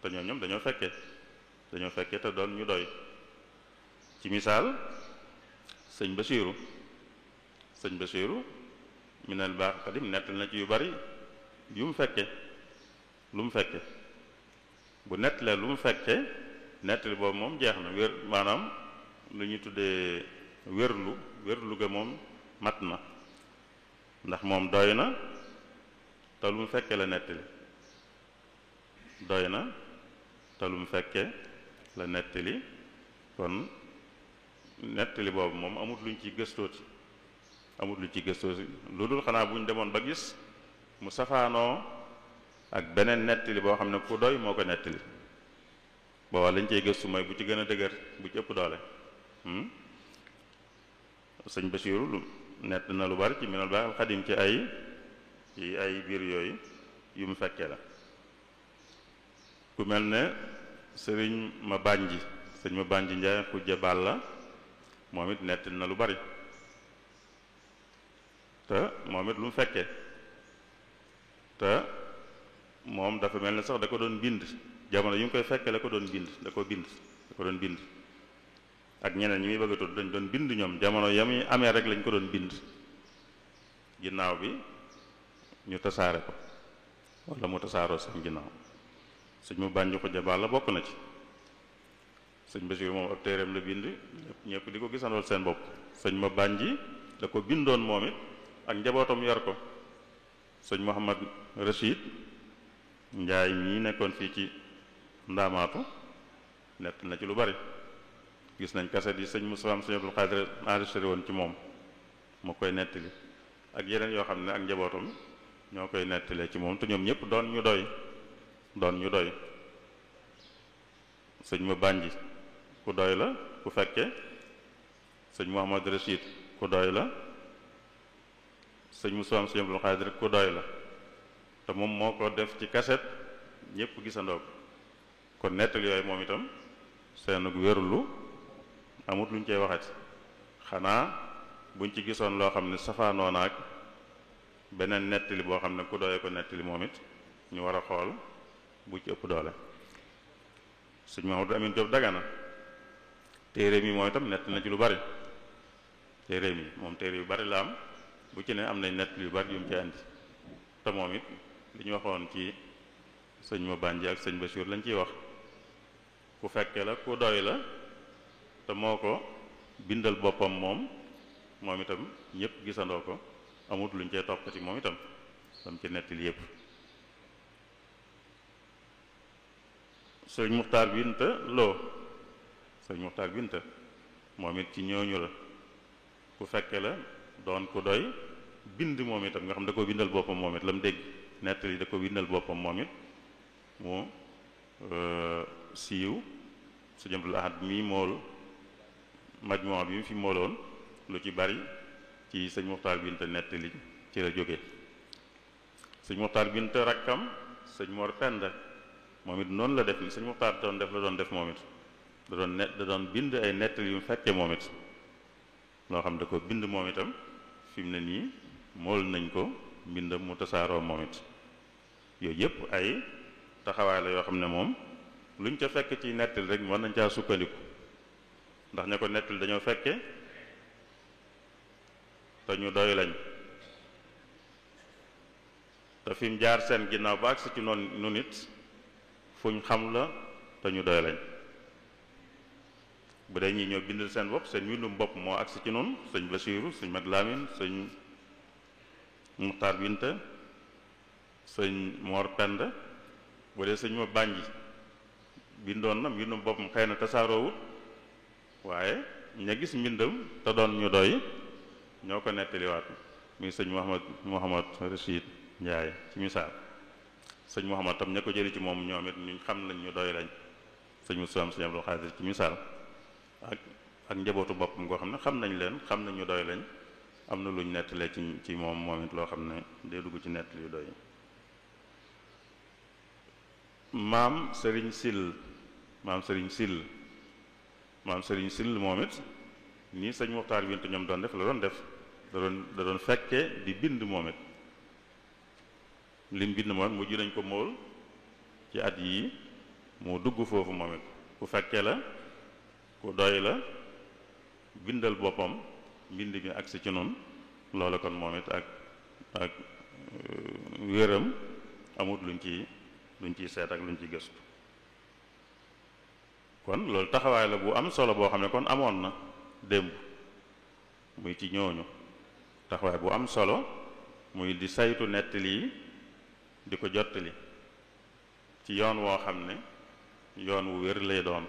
te ñoom dañoo fekke te doon ñu doy ci misaal sëñ Basiiru minal baax xadim nettali na ci yu bari yu mu fekke lu mu fekke bu nettalee lu mu fekke nettali boobu moom jeex na wér maanaam lu ñu tuddee wérlu ga moom mat na ndax moom doy na te lu mu fekke la nettali doy na te lu mu fekke la nettali kon nettali boobu moom amut luñ ci gëstooti lu dul xanaa bu ñu demoon ba gis mu safaanoo ak beneen nettali boo xam ne ku doy moo ko nettali boobaa lañ cey gëstu mooy bu ci gën a dëgër bu ci ëpp doole. sëñ Basiiru lu nett na lu bari ci minal baaxal xadim ci ay biir yooyu yu mu fekkee la ku mel ne sëñ ma bànji njaay xujja bàlla moom it nett na lu bari te moom it lu mu fekkee te moom dafa mel ne sax da ko doon bind jamono yu ngi koy fekkee la ko doon bind ak ñeneen ñi muy bëgg a tudd dañ doon bind ñoom jamono ya muy amee rek lañ ko doon bind ginnaaw bi ñu tasaare ko wala mu tasaaroo seen ginnaaw sëñ mu bànj ko jabaal la bokk na ci sëñ Basiiru moom ab téereem la bind ñëpp di ko gisandool seen bopp sëñ ma bànji da ko bindoon moom it ak njabootam yar ko sëñ Muhammad Rachid Njaay mii nekkoon fii ci ndaamaatu nett na ci lu bari gis nañ kaset yi sëñ Moussa sëñ Abdul Xaadir enregistré woon ci moom moo koy nettali ak yeneen yoo xam ne ak njabootam ñoo koy nettalee ci moom te ñoom ñëpp doon ñu doy sëñ ma bànji ku doy la ku fekke sëñ Muhammad Rachid ku doy la sëñ Moussa sëñ Abdul Xaadir ku doy la te moom moo ko def ci kaset ñëpp gisandoo ko kon nettali yooyu moom itam seen wérlu amut luñ cey waxati xanaa buñ ci gisoon loo xam ne safaanoo na ak beneen nettali boo xam ne ku doyee ko nettali moom it ñu war a xool bu ci ëpp doole sëñ Mahamadou Amin Diop Dagana téere mi moom itam nett na ci lu bari téere mi moom téere yu bari la am bu ci ne am nañ nettali yu bari yu mu ci andi te moom it li ñu waxoon ci sëñ ma bànji ak sëñ Basiir lañ ciy wax ku fekke la ku doy la te moo ko bindal boppam moom itam ñëpp gisandoo ko amut luñ cee toppati moom itam dam ci nettali yépp sëñ Muxtaar Binta moom it ci ñooñu la ku fekke la doon ku doy bind moom itam nga xam da ko bindal boppam moom it la mu dégg nettali da ko bindal boppam moom it mu siiw sëñ Abdul Ahad mii mool majmoo bi mu fi mooloon lu ci bari ci sëñ Muxtaar Binta nettali ci la jóge sëñ Muxtaar Binta rakkam sëñ Mor Penda moom it noonu la def ni sëñ Muxtaar doon def la doon def moom it da doon bind ay nettali yu mu fekkee moom it loo xam da ko bind moom itam fi mu ne nii mool nañ ko mbindam mu tasaaroo moom it yooyu yëpp ay taxawaay la yoo xam ne moom luñ ca fekk ci nettali rek mën nañ caa sukkandiku ndax ña ko nettali dañoo fekke te ñu doy lañ te fi mu jaar seen ginnaaw ba agsi ci noonu nu nit fuñ xam la te ñu doy lañ bu dee ñii ñoo bindal seen bopp seen mbindum bopp moo agsi ci noonu sëñ Basiiru sëñ Mat Lamin sëñ Muxtaar Binta sëñ Mor Penda bu dee sëñ ma bànji bindoon na mbindum boppam xëy na tasaaroowut waaye ña gis mbindam te doon ñu doy ñoo ko nettaliwaat muy sëñ Muhammad Rachid Njaay ci misaal sëñ Muhammad tam ña ko jëli ci moom ñoom it ñu xam nañ ñu doy lañ sëñ Musaam sëñ Abdul Xaadir ci misaal ak njabootu boppam goo xam ne xam nañ leen xam nañ ñu doy lañ am na luñ nettalee ci moom it loo xam ne day dugg ci nettali yu doy maam Sëriñ Sil moom it nii sëñ Muxtaar Bintu ñoom doon def la doon def da doon fekkee di bind moom it lim bind moom mujj nañ ko mool ci at yii moo dugg foofu moom it ku fekkee la ku doy la bindal boppam mbind mi agsi ci noonu loola kon moom it ak wéram amut luñ ciy seet ak luñ ciy gëstu kon loolu taxawaay la bu am solo boo xam ne kon amoon na démb muy ci ñooñu taxawaay bu am solo muy di saytu nettali yi di ko jottali ci yoon woo xam ne yoon wu wér lay doon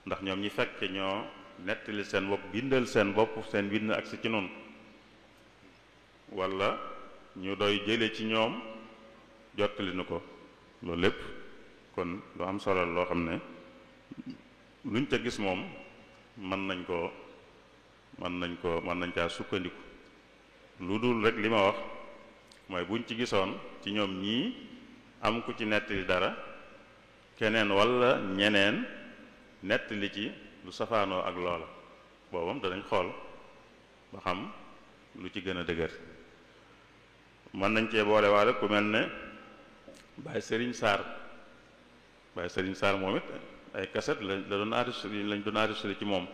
ndax ñoom ñi fekke ñoo nettali seen bopp bindal seen bopp seen bind agsi ci noonu walla ñu doy jële ci ñoom jottali nu ko loolu lépp kon lu am solo loo xam ne luñ ca gis moom mën nañ caa sukkandiku lu dul rek li ma wax mooy buñ ci gisoon ci ñoom ñii am ku ci nettali dara keneen walla ñeneen nettali ci lu safaanoo ak loola boobam danañ xool ba xam lu ci gën a dëgër mën nañ cee boole waale ku mel ne Baye Serigne Sarr moom it ay kaset lañ doon enregistré ci moom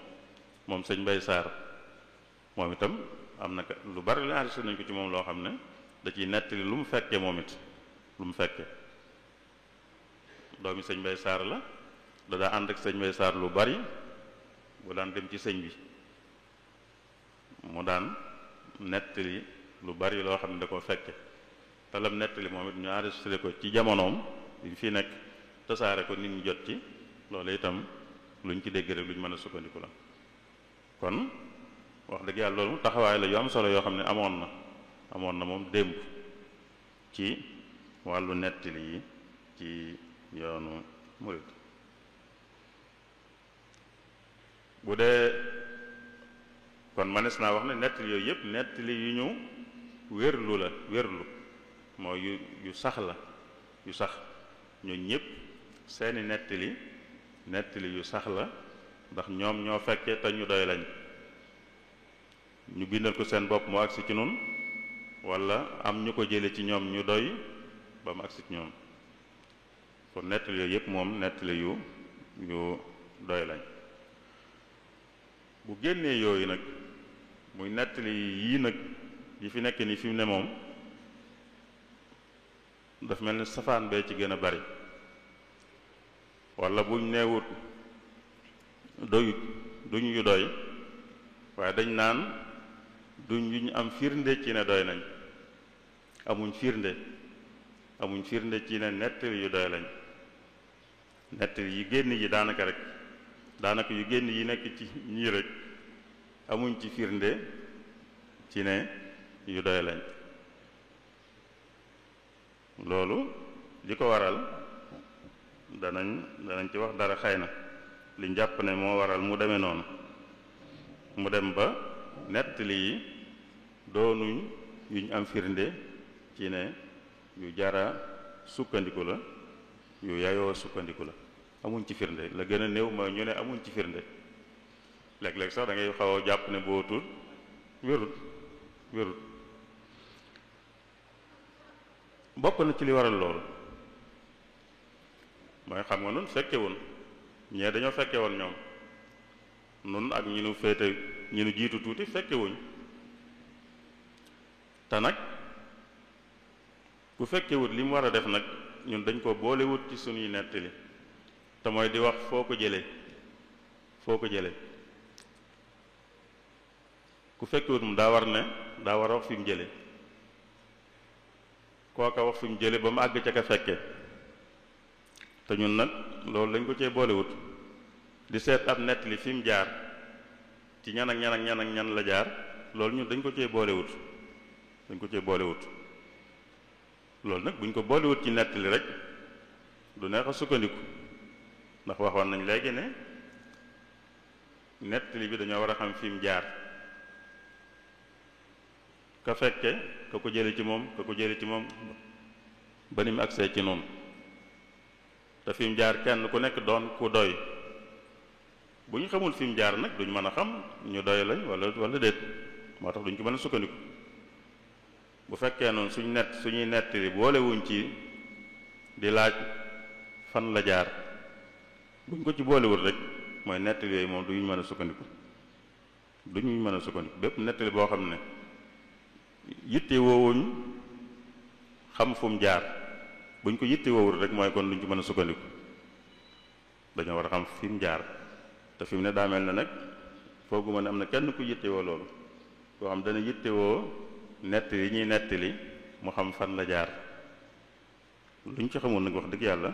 sëñ Baye Sarr moom itam am na lu bari la enregistré nañ ko ci moom loo xam ne da ciy nettali lu mu fekkee moom it lu mu fekkee doomi sëñ Baye Sarr la da daa ànd ak sëñ Baye Sarr lu bari bu daan dem ci sëñ bi mu daan nettali lu bari loo xam ne da ko fekke te lam nettali moom it ñu enregistré ko ci jamonoom bi fi nekk tasaare ko nit ñi jot ci loolu itam luñ ci dégg rek luñ mën a sukkandiku la kon wax dëgg yàlla loolu taxawaay la yu am solo yoo xam ne amoon na moom démb ci wàllu nettali yi ci yoonu murid bu dee kon manes naa wax ne nettali yooyu yëpp nettali yu ñu wérlu mooy yu sax la yu sax ñooñu ñëpp seeni nettali yu sax la ndax ñoom ñoo fekkee te ñu doy lañ ñu bindal ko seen bopp mu agsi ci nun walla am ñu ko jële ci ñoom ñu doy ba mu agsi ci ñoom kon nettali yooyu yëpp moom nettali yu doy lañ bu génnee yooyu nag muy nettali yii nag yi fi nekk ni fi mu ne moom daf mel ni safaan bee ci gën a bari walla buñ neewut doyut duñ yu doy waaye dañ naan duñ yu ñu am firnde ci ne doy nañ amuñ firnde ci ne nettali yu doy lañ nettali yi génn yi daanaka yu génn yi nekk ci ñii rek amuñ ci firnde ci ne yu doy lañ loolu li ko waral danañ ci wax dara xëy na liñ jàpp ne moo waral mu demee noonu mu dem ba nettali yi doonuñ yuñ am firnde ci ne yu jara sukkandiku la yu yayoo sukkandiku la amuñ ci firnde la gën a néew mooy ñu ne amuñ ci firnde léeg-léeg sax da ngay xaw a jàpp ne bootul wérut bokk na ci li waral loolu mooy xam nga nun fekke woon ñee dañoo fekke woon ñoom nun ak ñi nu féete ñi nu jiitu tuuti fekke wuñ te nag ku fekkewut li mu war a def nag ñun dañ ko boolewut ci sunuy nettali te mooy di wax foo ko jëlee ku fekkewut mu daa war a wax fi mu jëlee kooka wax fi mu jëlee ba mu àgg ca ka fekke te ñun nag loolu dañ ko cee boolewut di seet ab nettali fi mu jaar ci ñan ak ñan la jaar loolu ñun dañ ko cee boolewut loolu nag buñ ko boolewut ci nettali rek du neex a sukkandiku ndax waxoon nañ léegi ne nettali bi dañoo war a xam fi mu jaar ka fekke ka ko jële ci moom ba ni mu agsee ci noonu te fi mu jaar kenn ku nekk doon ku doy bu ñu xamul fi mu jaar nag duñ mën a xam ñu doy lañ wala déet moo tax duñ ko mën a sukkandiku bu fekkee noonu suñuy nettali boolewuñ ci di laaj fan la jaar buñ ko ci boolewul rek mooy nettali yooyu moom duñu mën a sukkandiku bépp nettali boo xam ne yitte woowuñ xam fu mu jaar buñ ko yitte woowul rek mooy kon duñ ci mën a sukkandiku dañoo war a xam fi mu jaar te fi mu ne daa mel ne nag fooguma ne am na kenn ku yitte woo loolu koo xam dana yitte woo nettali yi ñuy nettali mu xam fan la jaar luñ ci xamul nag wax dëgg yàlla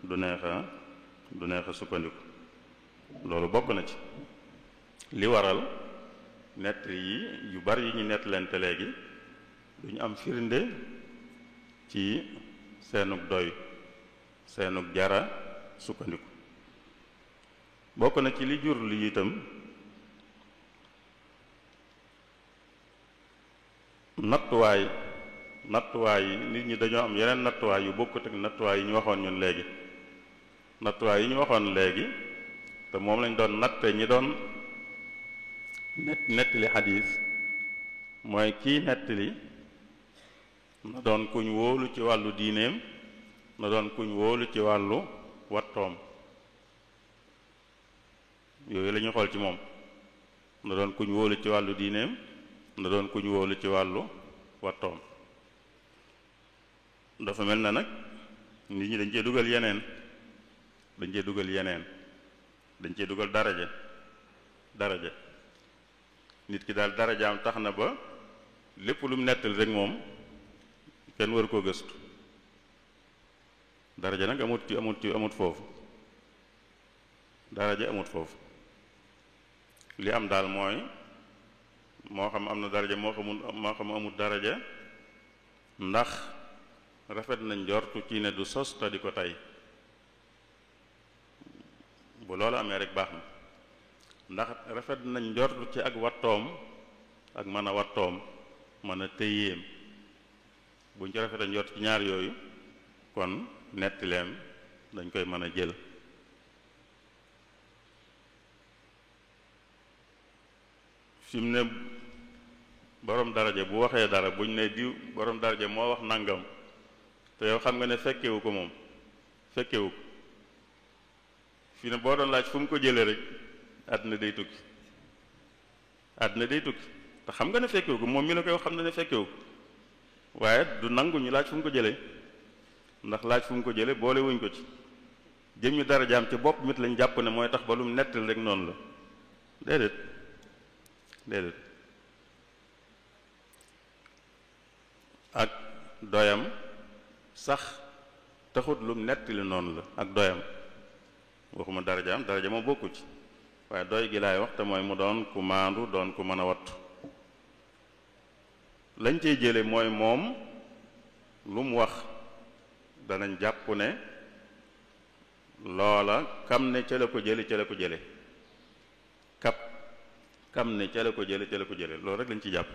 du neex a sukkandiku loolu bokk na ci li waral nettali yi yu bari yi ñu nettalante léegi duñu am firnde ci seenug doy seenug jara sukkandiku bokk na ci li jur li itam nattuwaay yi nit ñi dañoo am yeneen nattuwaay yu bokkut ak nattuwaay yi ñu waxoon ñun léegi nattuwaay yi ñu waxoon léegi te moom lañ doon natte ñi doon nettali xadiis mooy kii nettali na doon kuñ wóolu ci wàllu diineem na doon kuñ wóolu ci wàllu wattoom yooyu la ñuy xool ci moom na doon kuñ wóolu ci wàllu diineem na doon kuñ wóolu ci wàllu wattoom dafa mel na nag nit ñi dañ cee dugal yeneen dañ cee dugal daraja nit ki daal darajaam tax na ba lépp lu mu nettali rek moom kenn war koo gëstu daraja nag amut foofu daraja amut foofu li am daal mooy moo xam am na daraja moo xam amut daraja ndax rafet nañ njortu ci ne du sos te di ko tey bu loolu amee rek baax na ndax rafet nañ njortu ci ak wattoom ak mën a wattoom mën a tëyeem buñ ci rafet njort ci ñaar yooyu kon nettileem dañ koy mën a jël fi mu ne borom daraja bu waxee dara buñ ne diw borom daraja moo wax nangam te yow xam nga ne fekkewu ko moom fekkewu ko fi ne boo doon laaj fu mu ko jëlee rek àddina day tukki te xam nga ne fekkewu ko moom mi la koy wax xam na ne fekkewu ko waaye du nangu ñu laaj fu mu ko jëlee ndax laaj fu mu ko jëlee boole wuñ ko ci jëmmi darajaam ci bopp mit lañ jàpp ne mooy tax ba lu mu nettali rek noonu la déedéet ak doyam sax taxut lu mu nettali noonu la ak doyam waxuma darajaam daraja moo bokku ci waaye doy gi laay wax te mooy mu doon ku maandu doon ku mën a wattu lañ cey jële mooy moom lu mu wax danañ jàpp ne loola kam ne ca la ko jële kam ne ca la ko jële loolu rek lañ ci jàpp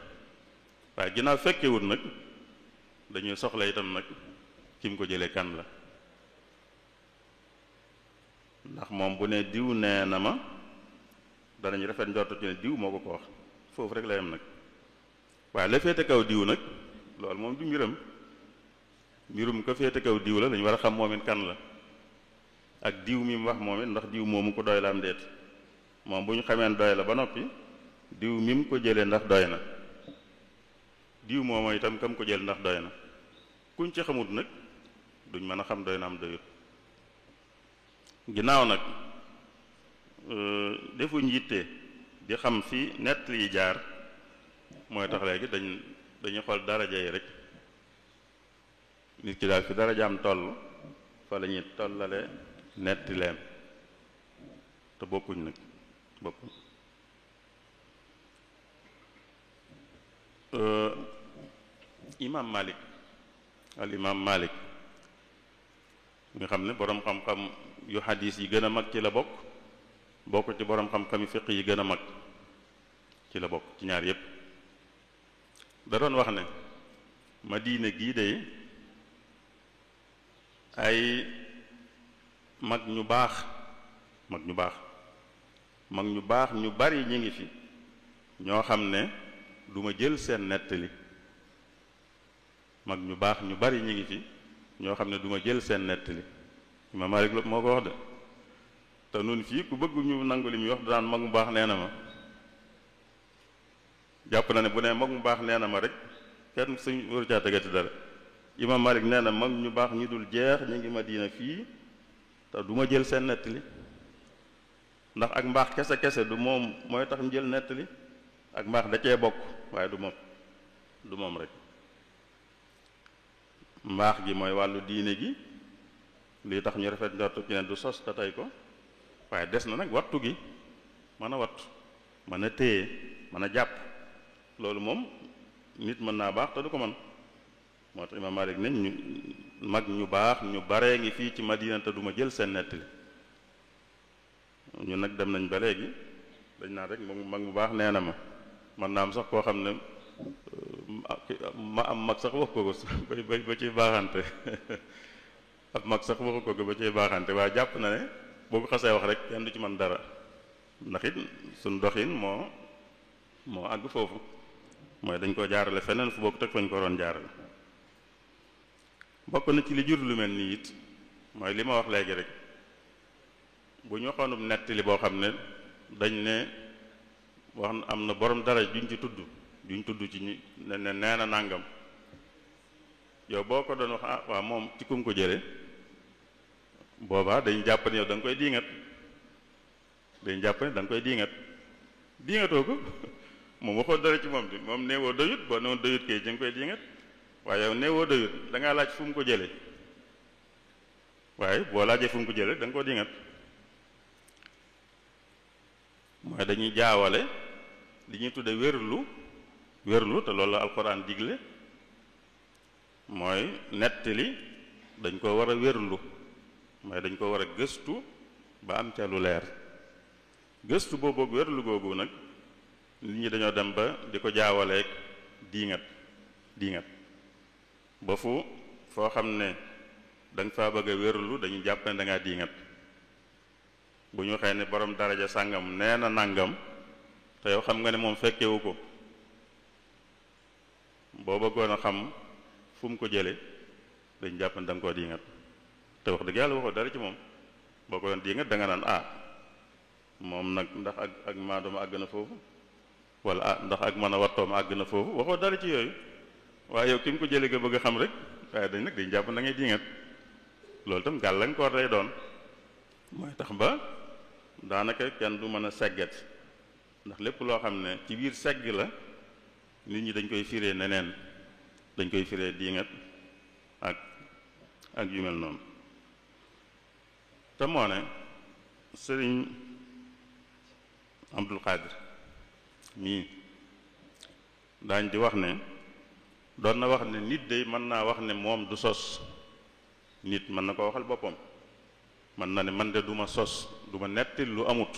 waaye ginnaaw fekkewut nag dañuy soxla itam nag ki mu ko jëlee kan la, ndax moom bu ne diw nee na ma danañ rafet njortu ci ne diw moo ko wax foofu rek la yem nag. waaye la féete kaw diw nag loolu moom du mbirum ko féete kaw diw la dañu war a xam moom it kan la, ak diw mi mu wax moom it ndax diw moomu ko doy la am déet. moom bu ñu xamee doy la ba noppi diw mi mu ko jëlee ndax doy na, diw moomu itam kam ko jël ndax doy na. kuñ ci xamut nag duñ mën a xam doy na am doyut. ginnaaw nag defuñ yitte di xam fi nett yi jaar, mooy tax léegi dañuy xool daraja yi rek. nit ki daal fi darajaam toll fa la ñuy tollale netti leen te bokkuñ nag bokkuñ. Imam Malik al imam Malik nga xam ne boroom xam-xam yu xadis yi gën a mag ci la bokk ci boroom xam-xam yu fiq yi gën a mag ci la bokk ci ñaar yépp. da doon wax ne Madina gii de ay mag ñu baax ñu bari ñi ngi fi ñoo xam ne du ma jël seen nettali. mag ñu baax ñu bari ñi ngi fi ñoo xam ne du ma jël seen nettali. Imam Malik moo ko wax de te nun fii ku bëgg ñu nangu li muy wax daan mag mu baax nee na ma, jàpp na ne bu ne mag mu baax nee na ma rek kenn suñ waru caa tegati dara. Imam Malik nee na mag ñu baax ñu dul jeex ñu ngi Madina fii te du ma jël seen nettali, ndax ak mbaax kese du moom mooy tax ñu jël nettali, ak mbaax da cee bokk waaye du moom rek. mbaax gi mooy wàllu diine gi lii tax ñu rafet njortu ci ne du sos te tey ko, waaye des na nag wattu gi, mën a wattu mën a téye mën a jàpp, loolu moom nit mën naa baax te du ko mën. moo tax Imam Malik ne ñu mag ñu baax ñu baree ngi fii ci Madina te du ma jël seen nettali. ñu nag dem nañ ba léegi dañ naa rek mag mu baax nee na ma, man naa am sax koo xam ne ma am mag sax wax ko ba ciy baaxante ab mag sax waxu ko ba ciy baaxante, waaye jàpp na ne boo ko xasee wax rek kenn du ci mën dara, ndax it suñ doxin moo àgg foofu, mooy dañ ko jaarale feneen fu bokk teg fañ ko doon jaarale. bokk na ci li jur lu mel nii it mooy li ma wax léegi rek, bu ñu waxoonub nettali boo xam ne dañ ne wax am na borom dara juñ tudd ci ñu ne nee na nàngam, yow boo ko doon wax waaw moom ci kum ko jële, boobaa dañ jàpp ne yow da nga koy diingat, diingatoo ko moom waxoo dara ci moom di moom neewoo doyut, boo newoon doyut kay ci nga koy diingat, waaye yow neewoo doyut da ngaa laaj fu mu ko jële, waaye boo laajee fu mu ko jële da nga ko diingat. mooy dañuy jaawale li ñuy tudde wérlu te loolu la alxuraan digle, mooy nettali dañ ko war a wérlu, mooy dañ ko war a gëstu ba am ca lu leer. gëstu boobu ak wérlu googu nag nit ñi dañoo dem ba di ko jaawaleeg diingat ba foo xam ne da nga faa bëgg a wérlu dañuy jàpp ne da ngaa diingat. bu ñu waxee ne borom daraja sàngam nee na nàngam te yow xam nga ne moom fekkewu ko, boo bëggoon a xam fu mu ko jële dañ jàpp ne da nga koo diingat, te wax dëgg yàlla waxoo dara ci moom. boo ko doon diingat da nga naan moom nag ndax ak maadooma àgg na foofu, wala ndax ak mën a wattooma àgg na foofu, waxoo dara ci yooyu, waaye yow ki mu ko jële nga bëgg a xam rek, waaye dañ jàpp ne da ngay diingat. loolu tam gàllankoor lay doon, mooy tax ba daanaka kenn du mën a segget, ndax lépp loo xam ne ci biir segg la nit ñi dañ koy firee neneen, dañ koy firee diingat ak yu mel noonu. te moo ne sëriñ Abdul Qadir mii daañ di wax ne doon na wax ne nit day mën naa wax ne moom du sos, nit mën na ko waxal boppam, mën na ne man de du ma sos, du ma nettil lu amut,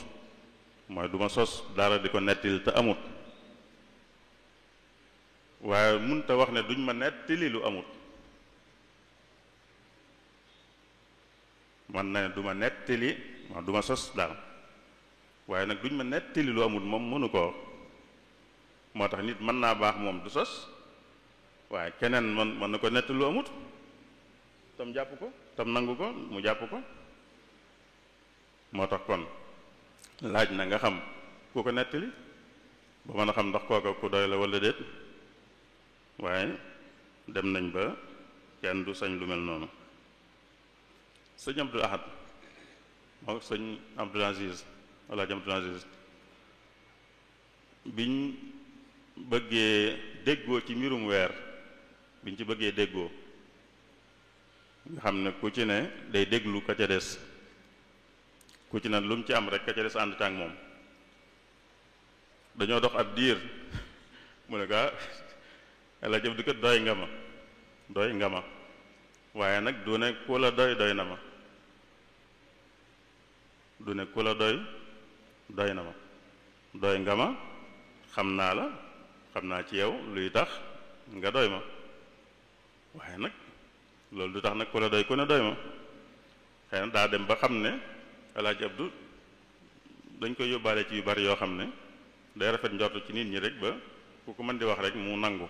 mooy du ma sos dara di ko nettil te amut, waaye munta wax ne duñ ma nettili lu amut, man na ne du ma nettali waaw du ma sos daal waaye nag duñ ma nettali lu amul moom mënu koo moo tax nit mën naa baax moom du sos waaye keneen mën na ko nettali lu amut tam jàpp ko tam nangu ko mu jàpp ko moo tax kon laaj na nga xam ku ko nettali ba mën a xam ndax kooka ku doy la walla déet waaye dem nañ ba kenn du sañ lu mel noonu sëñ Abdul Ahad moo sëñ Abdul Aziz Alaaji Abdul Aziz biñ bëggee déggoo ci mbirum weer biñ ci bëggee déggoo nga xam ne ku ci ne day déglu ka ca des ku ci ne lu mu ci am rek ka ca des ànd tànk moom dañoo dox ab diir mu ne gaa Alaaji Abdu kat doy nga ma waaye nag du ne ku la doy na ma du ne ku la doy na ma doy nga ma xam naa la xam naa ci yow luy tax nga doy ma waaye nag loolu du tax nag ku la doy ku ne doy ma xëy na daa dem ba xam ne Alaaji Abdu dañ koy yóbbaale ci yu bari yoo xam ne day rafet njort ci nit ñi rek ba ku ko mën di wax rek mu nangu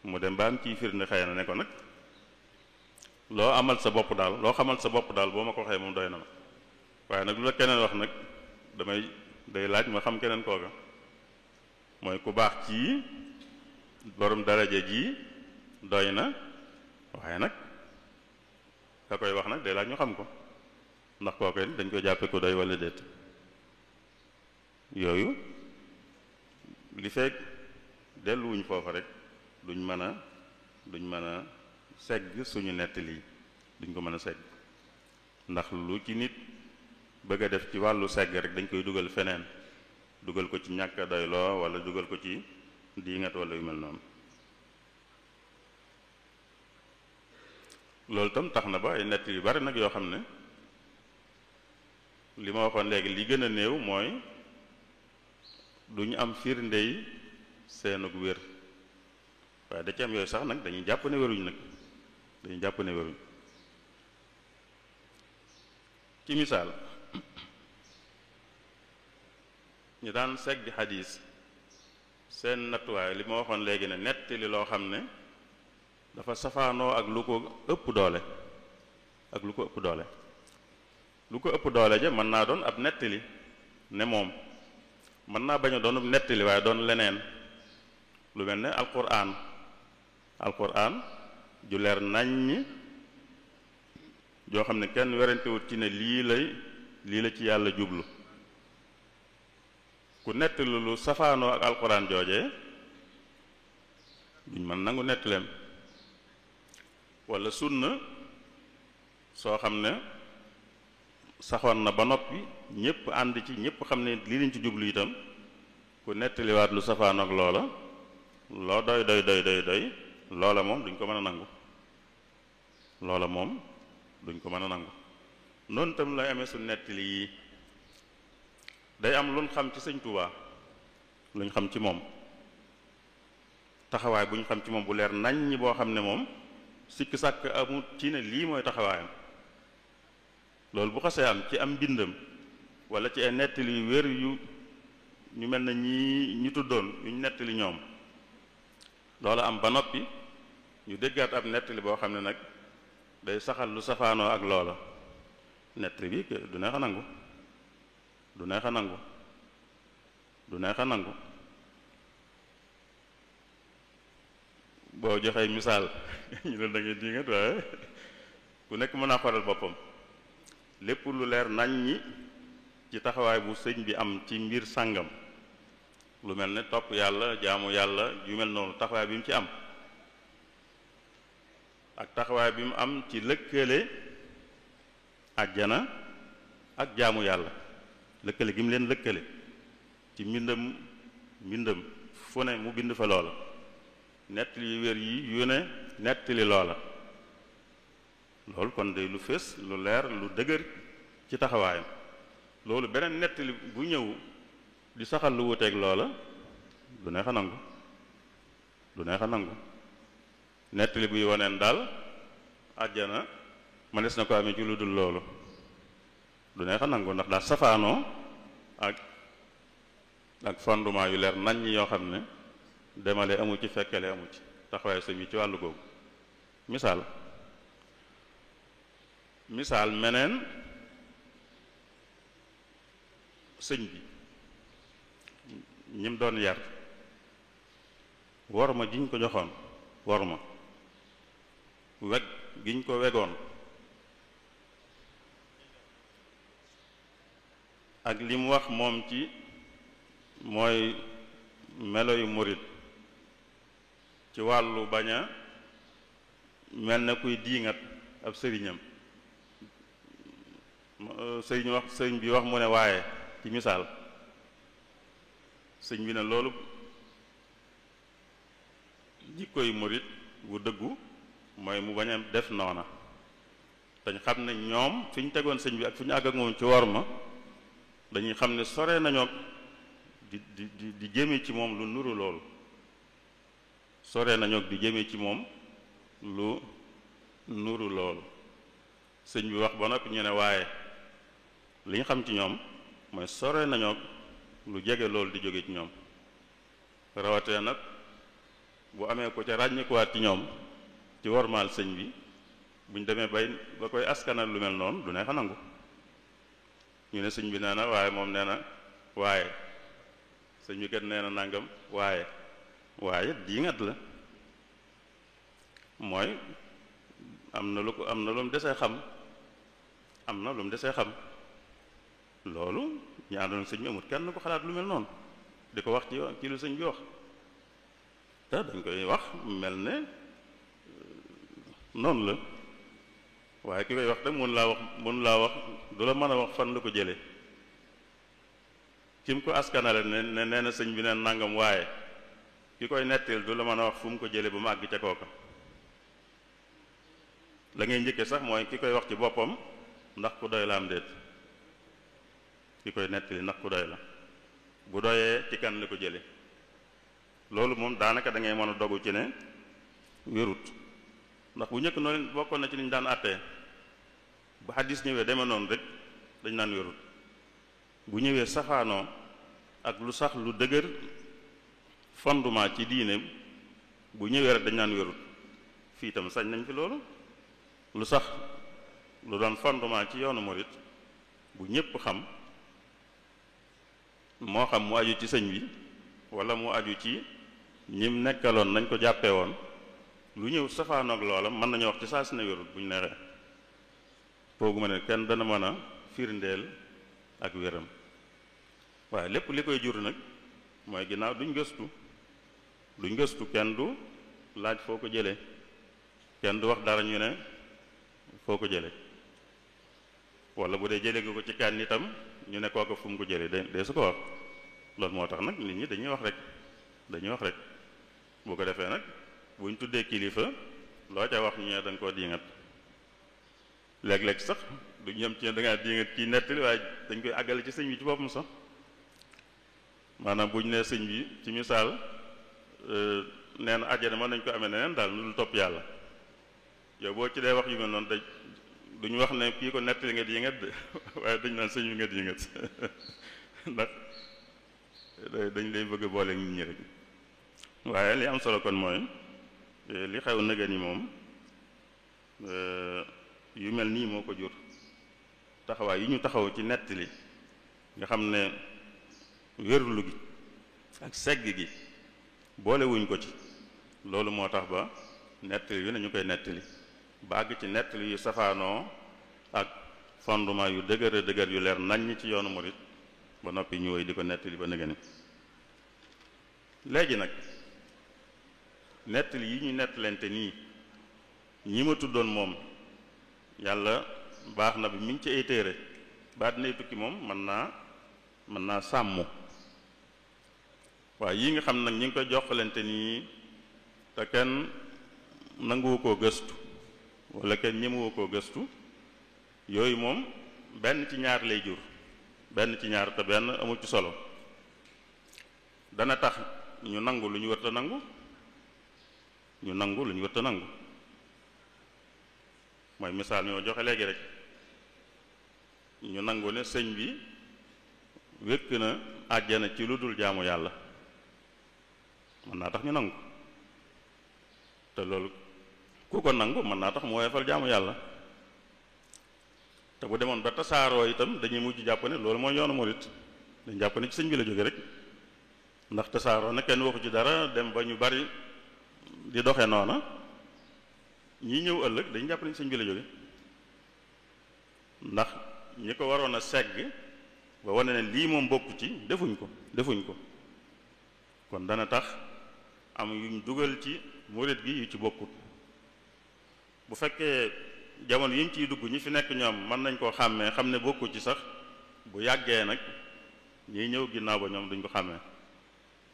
mu dem ba am ciy firnde xëy na ne ko nag loo amal sa bopp daal loo xamal sa bopp daal boo ma ko waxee moom doy na ma waaye nag lu la keneen wax nag day laaj ma xam keneen kooka mooy ku baax ci borom daraja ji doy na waaye nag ka koy wax nag day laaj ñu xam ko ndax kooka dañ koy jàppe ko doy walla déet yooyu li fekk delluwuñ foofa rek duñ mën a segg suñu nettali duñ ko mën a segg ndax lu ci nit bëgg a def ci wàllu segg rek dañ koy dugal feneen dugal ko ci ñàkk a doyloo wala dugal ko ci diingat wala yu mel noonu loolu tam tax na ba ay nett yu bari nag yoo xam ne li ma waxoon léegi li gën a néew mooy duñu am firndey seenug wér waaye da ci am yooyu sax nag dañuy jàpp ne wéruñ ci misaal ñu daan segg di xadiis seen nattuwaay li ma waxoon léegi ne nettali loo xam ne dafa safaanoo ak lu ko ëpp doole lu ko ëpp doole ja mën naa doon ab nettali ne moom mën naa bañ a doon nettali waaye doon leneen lu mel ne alquran ju leer naññ joo xam ne kenn werantewut ci ne lii la ci yàlla jublu ku nettali lu safaanoo ak alquran joojee duñ mën nangu nettaleem wala sunna soo xam ne saxoon na ba noppi ñépp ànd ci ñépp xam ne lii lañ ci jublu itam ku nettaliwaat lu safaanoo ak loola loo doy loola moom duñ ko mën a nangu noonu tam lay amee su nettali yi day am luñ xam ci sëñ Tuubaa luñ xam ci moom taxawaay bu ñu xam ci moom bu leer naññ boo xam ne moom sikk sàkk amut ci ne lii mooy taxawaayam loolu bu xasee am ci am mbindam wala ci ay nettali yu wér yu ñu mel na ñii ñu tuddoon yu ñu nettali ñoom loola am ba noppi ñu déggaat ab nettali boo xam ne nag day saxal lu safaanoo ak loola nettali bi du neex a nangu boo joxee misaal ñu ne da ngay dingat waaye ku nekk mën naa xoolal boppam lépp lu leer nañ ñi ci taxawaay bu sëñ bi am ci mbir sàngam lu mel ne topp yàlla jaamu yàlla yu mel noonu taxawaay bi mu ci am ak taxawaay bi mu am ci lëkkale àjjana ak jaamu yàlla lëkkale gi mu leen lëkkale ci mbindam fu ne mu bind fa loola nettali yu wér yi yu ne nettali loola loolu kon day lu fés lu leer lu dëgër ci taxawaayam loolu beneen nettali bu ñëw di saxal lu wuteeg loola du neex a nangu nettali buy woneen daal àjjana mënees na ko amee ci lu dul loolu du neex a nangu ndax daa safaanoo ak fondement yu leer nañ yoo xam ne demale amu ci fekkale amu ci taxawaay sëñ bi ci wàllu googu misaal meneen sëñ bi ñim doon yar worma giñ ko joxoon worma weg giñ ko wegoon ak li mu wax moom ci mooy melo yu murit ci wàllu bañ a mel na kuy diingat ab sëriñam sëriñ bi wax mu ne waaye ci misaal sëñ bi ne loolu jikkoy murit bu dëggu mooy mu bañ a def noona dañ xam ne ñoom fi ñu tegoon sëñ bi ak fi ñu àgg ak moom ci worma dañuy xam ne sore nañoo di jëme ci moom lu nuru loolu sore nañoo di jëme ci moom lu nuru loolu sëñ bi wax ba noppi ñu ne waaye li ñu xam ci ñoom mooy sore nañoo lu jege loolu di jóge ci ñoom rawatee nag bu amee ko ca ràññikuwaat ci ñoom ci wormaal sëñ bi buñ demee ba koy askanal lu mel noonu du neex a nangu ñu ne sëñ bi nee na waaye moom nee na waaye sëñ bi kat nee na nangam waaye diingat la mooy am na lu mu desee xam loolu ñu àndoon sëñ bi amut kenn ko xalaat lu mel noonu di ko wax ci lu sëñ bi wax te dañ koy wax mel ne noonu la waaye ki koy wax te mun laa wax du la mën a wax fan la ko jële ki mu ko askanale ne nee na sëñ bi neen nangam waaye ki koy nettil du la mën a wax fu mu ko jële ba mu àgg ca kooka la ngay njëkke sax mooy ki koy wax ci boppam ndax ku doy la am déet ki koy nettali ndax ku doy la bu doyee ci kan la ko jële loolu moom daanaka da ngay mën a dogu ci ne wérut ndax bu njëkk noonu bokkoon na ci niñ daan àttee bu xaddis ñëwee deme noonu rek dañ naan wérut bu ñëwee safaanoo ak lu sax lu dëgër fondement ci diine bu ñëwee rek dañ naan wérut fii itam sañ nañ fi loolu lu sax lu doon fondement ci yoonu murit bu ñépp xam moo xam mu aju ci sëñ bi wala mu aju ci ñim nekkaloon nañ ko jàppee woon lu ñëw safaanoog loola mën nañu wax ci saa si ne wérut bu ñu neexee fooguma ne kenn dana mën a firndeel ak wéram waaye lépp li koy jur nag mooy ginnaaw duñ gëstu kenn du laaj foo ko jëlee kenn du wax dara ñu ne foo ko jëlee wala bu dee jëlee nga ko ci kan itam ñu ne kooka fu mu ko jëlee de su ko wax loolu moo tax nag nit ñi dañuy wax rek bu ko defee nag buñ tuddee kilifa loo ca wax ñu ne da nga koo diingat léeg-léeg sax du ñëm ci da ngaa diingat kii nettali waaye dañ koy àggale ci sëñ bi ci boppam sax maanaam buñ nee sëñ bi ci misaal nee na àjjana mën nañ ko amee neneen daal nu dul topp yàlla yow boo ci dee wax yu mel noonu duñu wax ne kii ko nettali nga diingat de waaye dañ naan sëñ bi nga diingat ndax dañ lay bëgg a boole nit ñi rek waaye li am solo kon mooy li xew nëgën yi moom yu mel nii moo ko jur taxawaay yi ñu taxaw ci nettali nga xam ne wérlu gi ak segg gi boolewuñ ko ci loolu moo tax ba nettali yu ne ñu koy nettali ba àgg ci nettali yu safaanoo ak fondement yu dëgër dëgër yu leer naññ ci yoonu murit ba noppi ñu woy di ko nettali ba nëgëni léegi nag nettali yi ñu nettalante nii ñi ma tuddoon moom yàlla baax na bi mi ngi ci ay téere ba dinay tukki moom mën naa sàmm waaye yi nga xam nag ñi ngi koy joxalante nii te kenn nanguwu koo gëstu wala kenn ñemewu koo gëstu yooyu moom benn ci ñaar lay jur benn ci ñaar te benn amul ci solo dana tax ñu nangu lu ñu wërta nangu mooy misaal ñoo joxe léegi rek ñu nangu ne sëñ bi wékk na àjjana ci lu dul jaamu yàlla mën naa tax ñu nangu te loolu ku ko nangu mën naa tax mu woyofal jaamu yàlla te bu demoon ba tasaaroo itam dañuy mujj jàpp ne loolu mooy yoonu murit dañ jàpp ne ci sëñ bi la jóge rek ndax tasaaroo na kenn waxu ci dara dem ba ñu bari di doxe noona ñi ñëw ëllëg dañ jàpp ne ci sëñ bi la jóge ndax ñi ko waroon a segg ba wane ne lii moom bokku ci defuñ ko kon dana tax am yuñ dugal ci murit gi yu ci bokkut bu fekkee jamono yi ñu ciy dugg ñi fi nekk ñoom mën nañ koo xàmmee xam ne bokku ci sax bu yàggee nag ñiy ñëw ginnaaw ba ñoom duñ ko xàmmee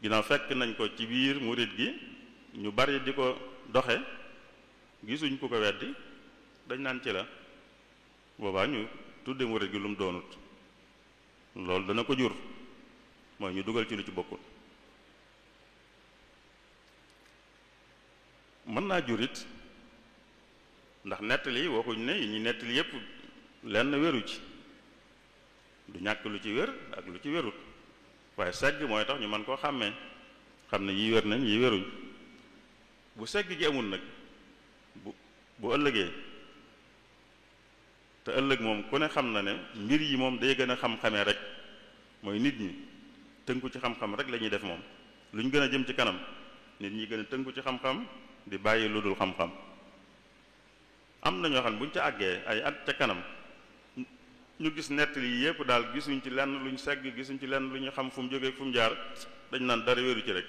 ginnaaw fekk nañ ko ci biir murit gi ñu bari di ko doxe gisuñ ku ko weddi dañ naan ci la boobaa ñu tudde murit gi lu mu doonut loolu dana ko jur mooy ñu dugal ci lu ci bokkut mën naa jurit ndax nettali waxuñ ne yi ñu nettali yépp lenn wéru ci du ñàkk lu ci wér ak lu ci wérut waaye segg mooy tax ñu mën koo xàmmee xam ne yii wér nañ yii wéruñ bu segg ji amul nag bu ëllëgee te ëllëg moom ku ne xam na ne mbir yi moom day gën a xam-xamee rek mooy nit ñi tënku ci xam-xam rek la ñuy def moom lu ñu gën a jëm ci kanam nit ñi gën a tënku ci xam-xam di bàyyi lu dul xam-xam am na ñoo xam ne bu ñu ca àggee ay at ca kanam ñu gis nettali yi yépp daal gisuñ ci lenn luñ segg gisuñ ci lenn lu ñu xam fu mu jógee fu mu jaar dañ naan dara wéru ci rek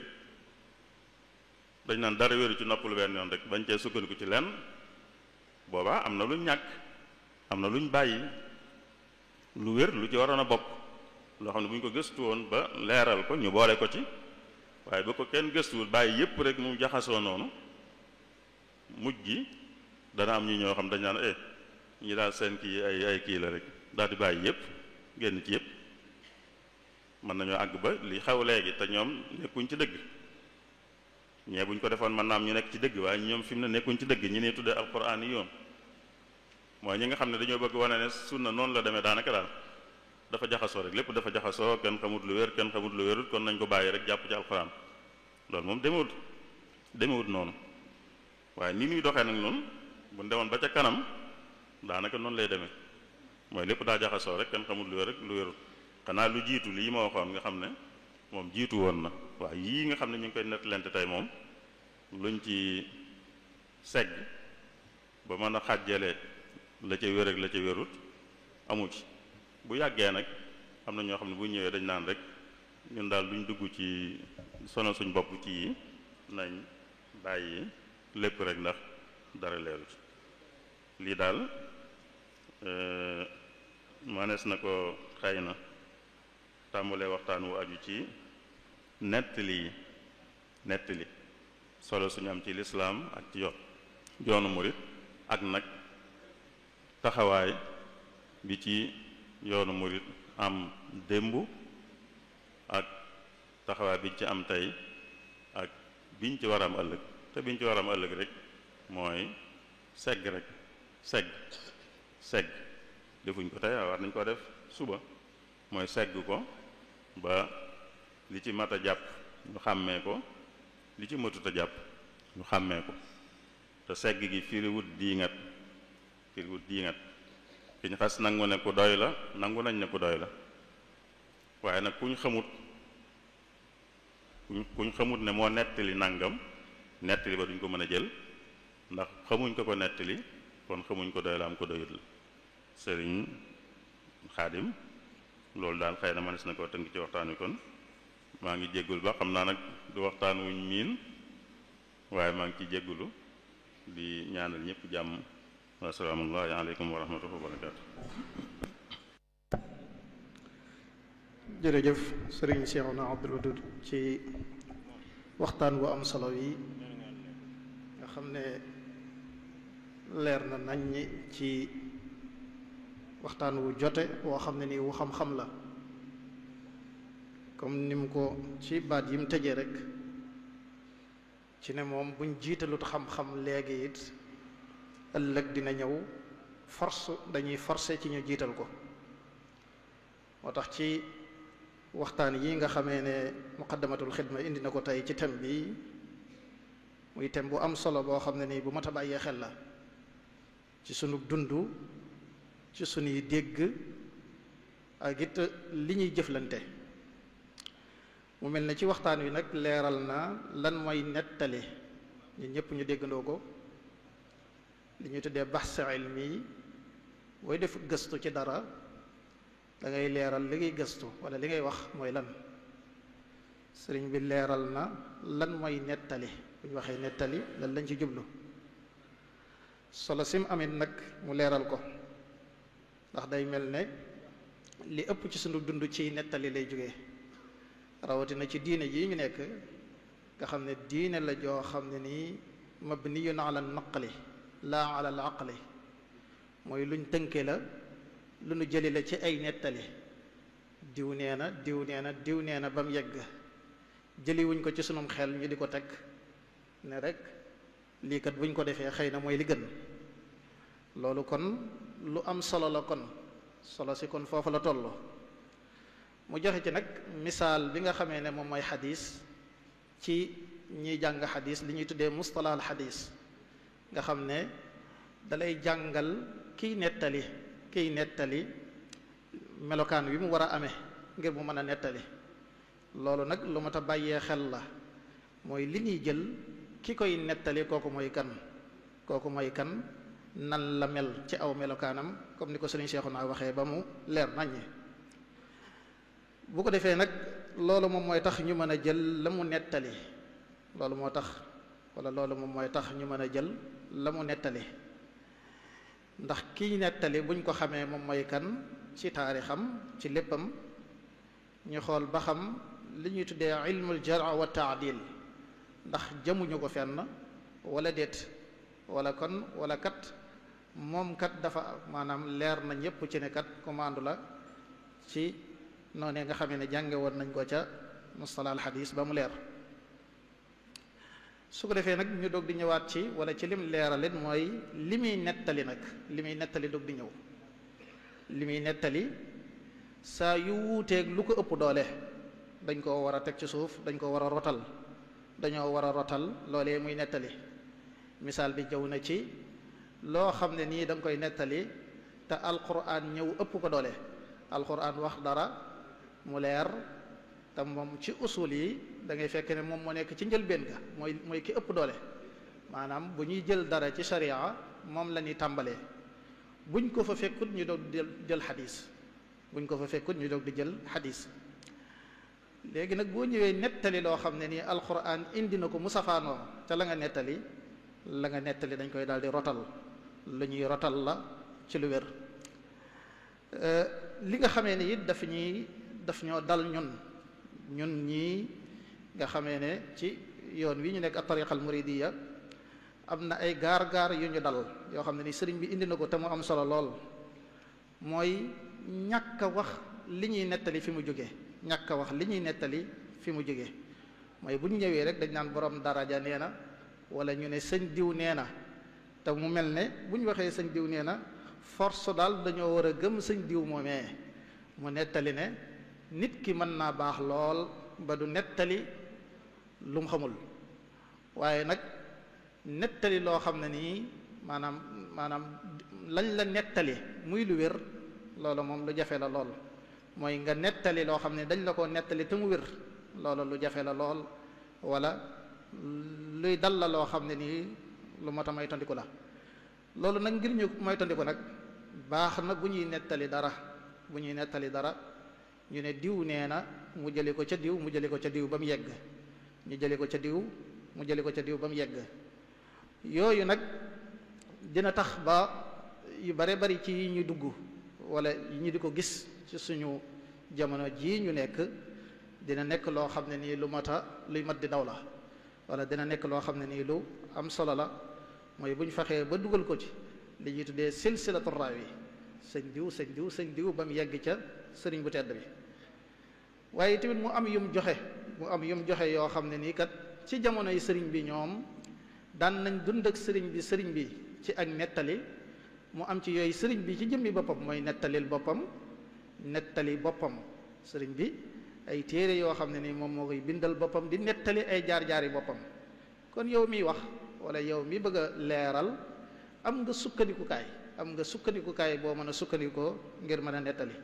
dañ naan dara wéru ci noppalu benn yoon rek bañ cee sukkandiku ci lenn boobaa am na luñ ñàkk am na luñ bàyyi lu wér lu ci waroon a bokk loo xam ne bu ñu ko gëstu woon ba leeral ko ñu boole ko ci waaye ba ko kenn gëstuwul bàyyi yépp rek mu jaxasoo noonu mujj gi dana am ñi ñoo xam dañ naan ñi daal seen kii ay kii la rek daal di bàyyi yépp génn ci yépp mën nañoo àgg ba li xew léegi te ñoom nekkuñ ci dëgg ñee buñ ko defoon mën naa am ñu nekk ci dëgg waaye ñoom fi mu ne nekkuñ ci dëgg ñi ne tuddee alquran yi yoon mooy ñi nga xam ne dañoo bëgg wane ne sunna noonu la demee daanaka daal dafa jaxasoo rek lépp dafa jaxasoo kenn xamut lu wér kenn xamut lu wérut kon nañ ko bàyyi rek jàpp ci alquran loolu moom demewut noonu waaye ni ñuy doxee nag noonu bu demoon ba ca kanam daanaka noonu lay demee mooy lépp daa jaxasoo rek kenn xamut lu wér rek lu wérut xanaa lu jiitu lii ma waxoon nga xam ne moom jiitu woon na waaye yii nga xam ne ñu ngi koy nettalante tey moom luñ ci segg ba mën a xàjjale la ca wér ak la ca wérut amu ci bu yàggee nag am na ñoo xam ne bu ñëwee dañ naan rek ñun daal duñ dugg ci sonal suñ bopp ci yi nañ bàyyi lépp rek ndax dara leerut lii daal manees na ko xëy na tàmbalee waxtaan wu aju ci nettali solo suñu am ci lislaam ak ci yoonu murit ak nag taxawaay bi ci yoonu murit am démb ak taxawaay biñ ci am tey ak biñ ci war a am ëllëg te biñ ci war a am ëllëg rek mooy segg rek segg defuñ ko tey war nañ ko def suba mooy segg ko ba li ci mat a jàpp ñu xàmmee ko li ci matut a jàpp ñu xàmmee ko te segg gi firiwut diingat ki ñu xas nangu ne ku doy la nangu nañ ne ku doy la waaye nag kuñ xamut ne moo nettali nangam nettali ba duñ ko mën a jël ndax xamuñ ko nettali kon xamuñ ko doy la am ko doyut la sëriñ xaadim loolu daal xëy na mënees na koo tënk ci waxtaan wi kon maa ngi jéggul ba xam naa nag du waxtaan wuñ miin waaye maa ngi ci jéggulu di ñaanal ñëpp jàmm assalaamu aleykum wa rahmatullahi wa barakaatu. jërëjëf sëriñ Cheikhouna Abdoul Wadoud ci waxtaan wu am solo yi nga xam ne leer na naññi ci waxtaan wu jote woo xam ne nii wu xam-xam la comme ni mu ko ci baat yi mu tëjee rek ci ne moom buñ jiitalut xam-xam léegi it ëllëg dina ñëw dañuy forcer ci ñu jiital ko. moo tax ci waxtaan yi nga xamee ne muqaddamatul xidma indi na ko tey ci thème bi muy thème bu am solo boo xam ne nii bu mat a bàyyee xel la ci sunu dund, ci sunuy dégg ak it li ñuy jëflante. mu mel ne ci waxtaan wi nag leeral na lan mooy nettali ñun ñëpp ñu déggandoo ko, li ñuy tuddee bahs ilmi. booy def gëstu ci dara da ngay leeral li ngay gëstu wala li ngay wax mooy lan. sëriñ bi leeral na lan mooy nettali. bu ñu waxee nettali lan lañ ci jublu, solo sim amit nag mu leeral ko, ndax day mel ne li ëpp ci sunu dund ci nettali lay jógee, rawatina ci diine jii ñu nekk nga xam ne diine la joo xam ne nii mabniyun ala naqli laa ala al aqli, mooy luñ tënke la, lu nu jëli la ci ay nettali. diw nee na diw nee na diw nee na ba mu yegg, jëliwuñ ko ci sunum xel ñu di ko teg ne rek lii kat buñ ko defee xëy na mooy li gën. loolu kon lu am solo la, kon solo si kon foofu la toll. mu joxe ci nag misaal bi nga xamee ne moom mooy xadis ci ñiy jàng xadis, li ñuy tuddee mustalaal xadis, nga xam ne dalay jàngal kiy nettali melokaan wi mu war a amee ngir mu mën a nettali. loolu nag lu mat a bàyyee xel la, mooy li ñuy jël ki koy nettali kooku mooy kan nan la mel ci aw melokaanam, comme ni ko sëriñ Seexuna waxee ba mu leer naññi. bu ko defee nag loolu moom mooy tax ñu mën a jël la mu nettali, loolu moom mooy tax ñu mën a jël la mu nettali. ndax kiy nettali buñ ko xamee moom mooy kan ci taarixam, ci léppam, ñu xool ba xam li ñuy tuddee ilmul jarh wa taadil ndax jamuñu ko fenn wala déet, wala kat moom kat dafa maanaam leer na ñépp ci ne kat commande la ci noonee nga xamee ne jànge woon nañ ko ca mustalaal xadis ba mu leer. su ko defee nag ñu doog di ñëwaat ci wala ci lim leeralit mooy li muy nettali doog di ñëw. li muy nettali saa yu wuuteeg lu ko ëpp doole dañ koo war a teg ci suuf, dañ ko war a rotal, dañoo war a rotal loolee muy nettali. misaal bi jëw na ci loo xam ne nii da nga koy nettali te alquran ñëw ëpp ko doole. alquran wax dara mu leer te moom ci usul yi da ngay fekk ne moom moo nekk ci njëlbéen ga, mooy ki ëpp doole. maanaam bu ñuy jël dara ci sharia moom la ñuy tàmbalee, buñ ko fa fekkut ñu doog di jël xadis. léegi nag boo ñëwee nettali loo xam ne nii alquran indi na ko mu safaanoo te la nga nettali dañ koy daal di rotal, lu ñuy rotal la ci lu wér. li nga xamee ne it daf ñoo dal ñun ñii nga xamee ne ci yoon wi ñu nekk ak tariqa al muridiya am na ay gaar-gaar yu ñu dal yoo xam ne ni sëriñ bi indi na ko te mu am solo lool. mooy ñàkk a wax li ñuy nettali fi mu jóge mooy bu ñu ñëwee rek dañ naan borom daraja nee na, wala ñu ne sëñ diw nee na, te mu mel ne bu ñu waxee sëñ diw nee na force daal dañoo war a gëm sëñ diw moomee mu nettali ne nit ki mën naa baax lool ba du nettali lu mu xamul, waaye nag nettali loo xam ne nii maanaam lañ la nettali muy lu wér, loolu moom lu jafe la lool. mooy nga nettali loo xam ne dañ la ko nettali te mu wér, loolu lu jafe la lool, wala luy dal la loo xam ne nii lu mat a moytandiku la. loolu nag ngir ñu moytandiku nag baax na bu ñuy nettali dara ñu ne diw nee na mu jëli ko ca diw ba mu yegg, yooyu nag dina tax ba yu bare bari ci yi ñu dugg wala yi ñu di ko gis ci suñu jamono jii ñu nekk dina nekk loo xam ne nii luy mat di daw la, wala dina nekk loo xam ne nii lu am solo la. mooy bu ñu fexee ba dugal ko ci li ñuy tuddee silsilatu raawi, sëñ diw ba mu yegg ca sëriñ bu tedd bi. waaye tamit mu am yum joxe yoo xam ne nii kat ci jamono yi sëriñ bi ñoom daan nañ dund ak sëriñ bi ci ak nettali mu am ci yooyu sëriñ bi ci jëmmi boppam mooy nettali boppam sëriñ bi ay téere yoo xam ne ni moom moo koy bindal boppam di nettali ay jaar-jaari boppam. kon yow miy wax wala yow mi bëgg a leeral am nga sukkandikukaay boo mën a sukkandikoo ngir mën a nettali.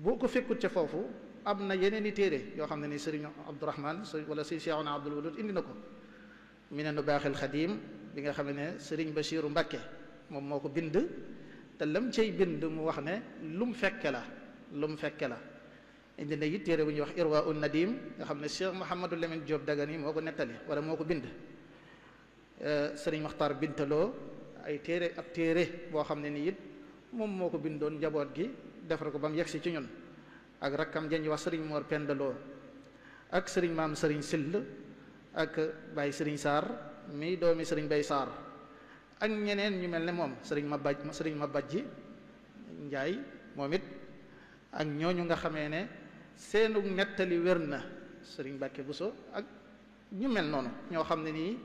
boo ko fekkut ca foofu am na yeneen i téere yoo xam ne ni sëriñ Abdourahman wala sëriñ Cheikhouna Abdoul Wadoud indi na ko Minanu Baaxil Xadim bi nga xam ne sëriñ Bachiru Mbakke moom moo ko bind te lam cay bind mu wax ne lu mu fekke la indi na it téere bu ñuy wax Irwa un Nadim nga xam ne Cheikh Mouhamadou Lamine Diop Dagana moo ko nettali wala moo ko bind sëriñ Maxtaar Bintaloo ay téere ab téere boo xam ne ni it moom moo ko bindoon njaboot gi defar ko ba mu yegsi ci ñun ak rakkam jañ wax sëriñ Mor Pendaloo ak sëriñ maam sëriñ Sill ak Baye sëriñ Sarr mi doomi sëriñ Bay Sarr ak ñeneen ñu mel ne moom sëriñ Mabajji Njaay moom it ak ñooñu nga xamee ne seenu nettali wér na sëriñ Mbàkke Buso ak ñu mel noonu ñoo xam ne nii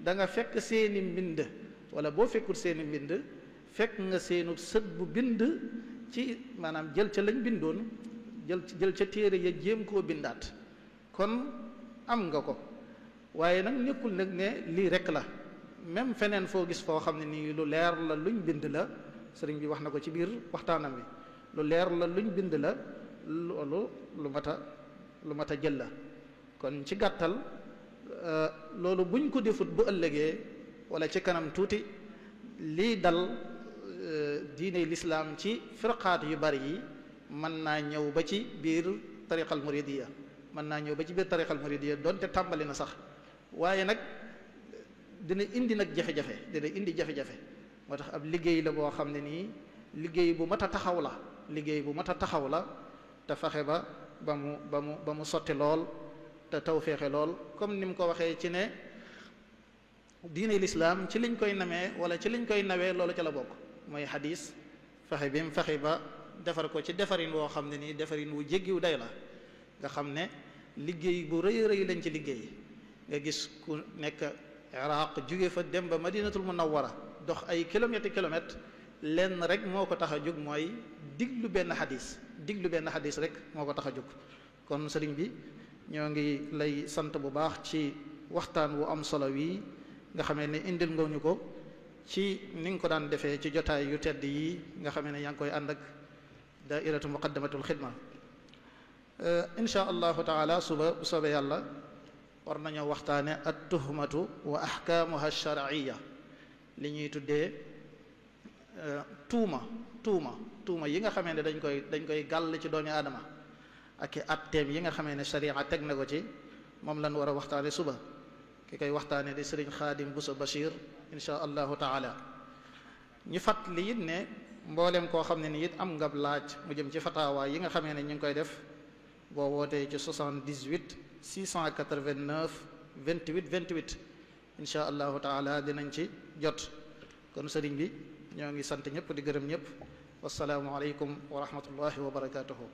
da nga fekk seeni mbind wala boo fekkul seeni mbind fekk nga seenu sët bu bind ci maanaam jël ca lañ bindoon jël ca téere ya jéem koo bindaat kon am nga ko waaye nag nekkul nag ne lii rek la même feneen foo gis foo xam ne nii lu leer la luñ bind la sëriñ bi wax na ko ci biir waxtaanam bi lu leer la luñ bind la loolu lu mat a jël la kon ci gàttal loolu buñ ko defut bu ëllëgee wala ci kanam tuuti lii dal diine lislaam ci firqaat yu bari yi mën naa ñëw ba ci biir tariqal muridiya donte tàmbali na sax waaye nag dina indi nag jafe-jafe moo tax ab liggéey la boo xam ne nii liggéey bu mat a taxaw la te fexe ba mu sotti lool te tawféexe lool comme ni mu ko waxee ci ne diine lislaam ci liñ koy namee wala ci liñ koy nawee loolu ca la bokk mooy xadis fexe ba defar ko ci defarin woo xam ne nii defarin wu jéggiw day la nga xam ne liggéey bu rëy rëy lañ ci liggéey nga gis ku nekk Iraq jóge fa dem ba Madinatul Munawwara dox ay kilomètres lenn rek moo ko tax a jóg mooy diglu benn xadis rek moo ko tax a jóg. kon sëriñ bi ñoo ngi lay sant bu baax ci waxtaan wu am solo wi nga xamee ne indil nga ñu ko ci ni nga ko daan defee ci jotaay yu tedd yi nga xamee ne yaa ngi koy ànd ak daairatu muqaddamatul xidma insha allahu taala suba bu soobee yàlla war nañoo waxtaane at tuhmatu wa ahkaamuha shar'iyya li ñuy tuddee tuuma yi nga xamee ne dañ koy gàll ci doomi aadama ak i atteem yi nga xamee ne sharia teg na ko ci moom lan war a waxtaane suba ki koy waxtaane di sëriñ Xaadim Buso Bachir insha allahu taala ñu fàttali it ne mboolem koo xam ne ni it am nga laaj mu jëm ci fataawa yi nga xamee ne ñu ngi koy def boo wootee ci 78 689 28 28 insha allahu taala dinañ ci jot kon sëriñ bi ñoo ngi sant ñëpp di gërëm ñëpp wasalaamu aleykum wa rahmatullahi wa barakatuhu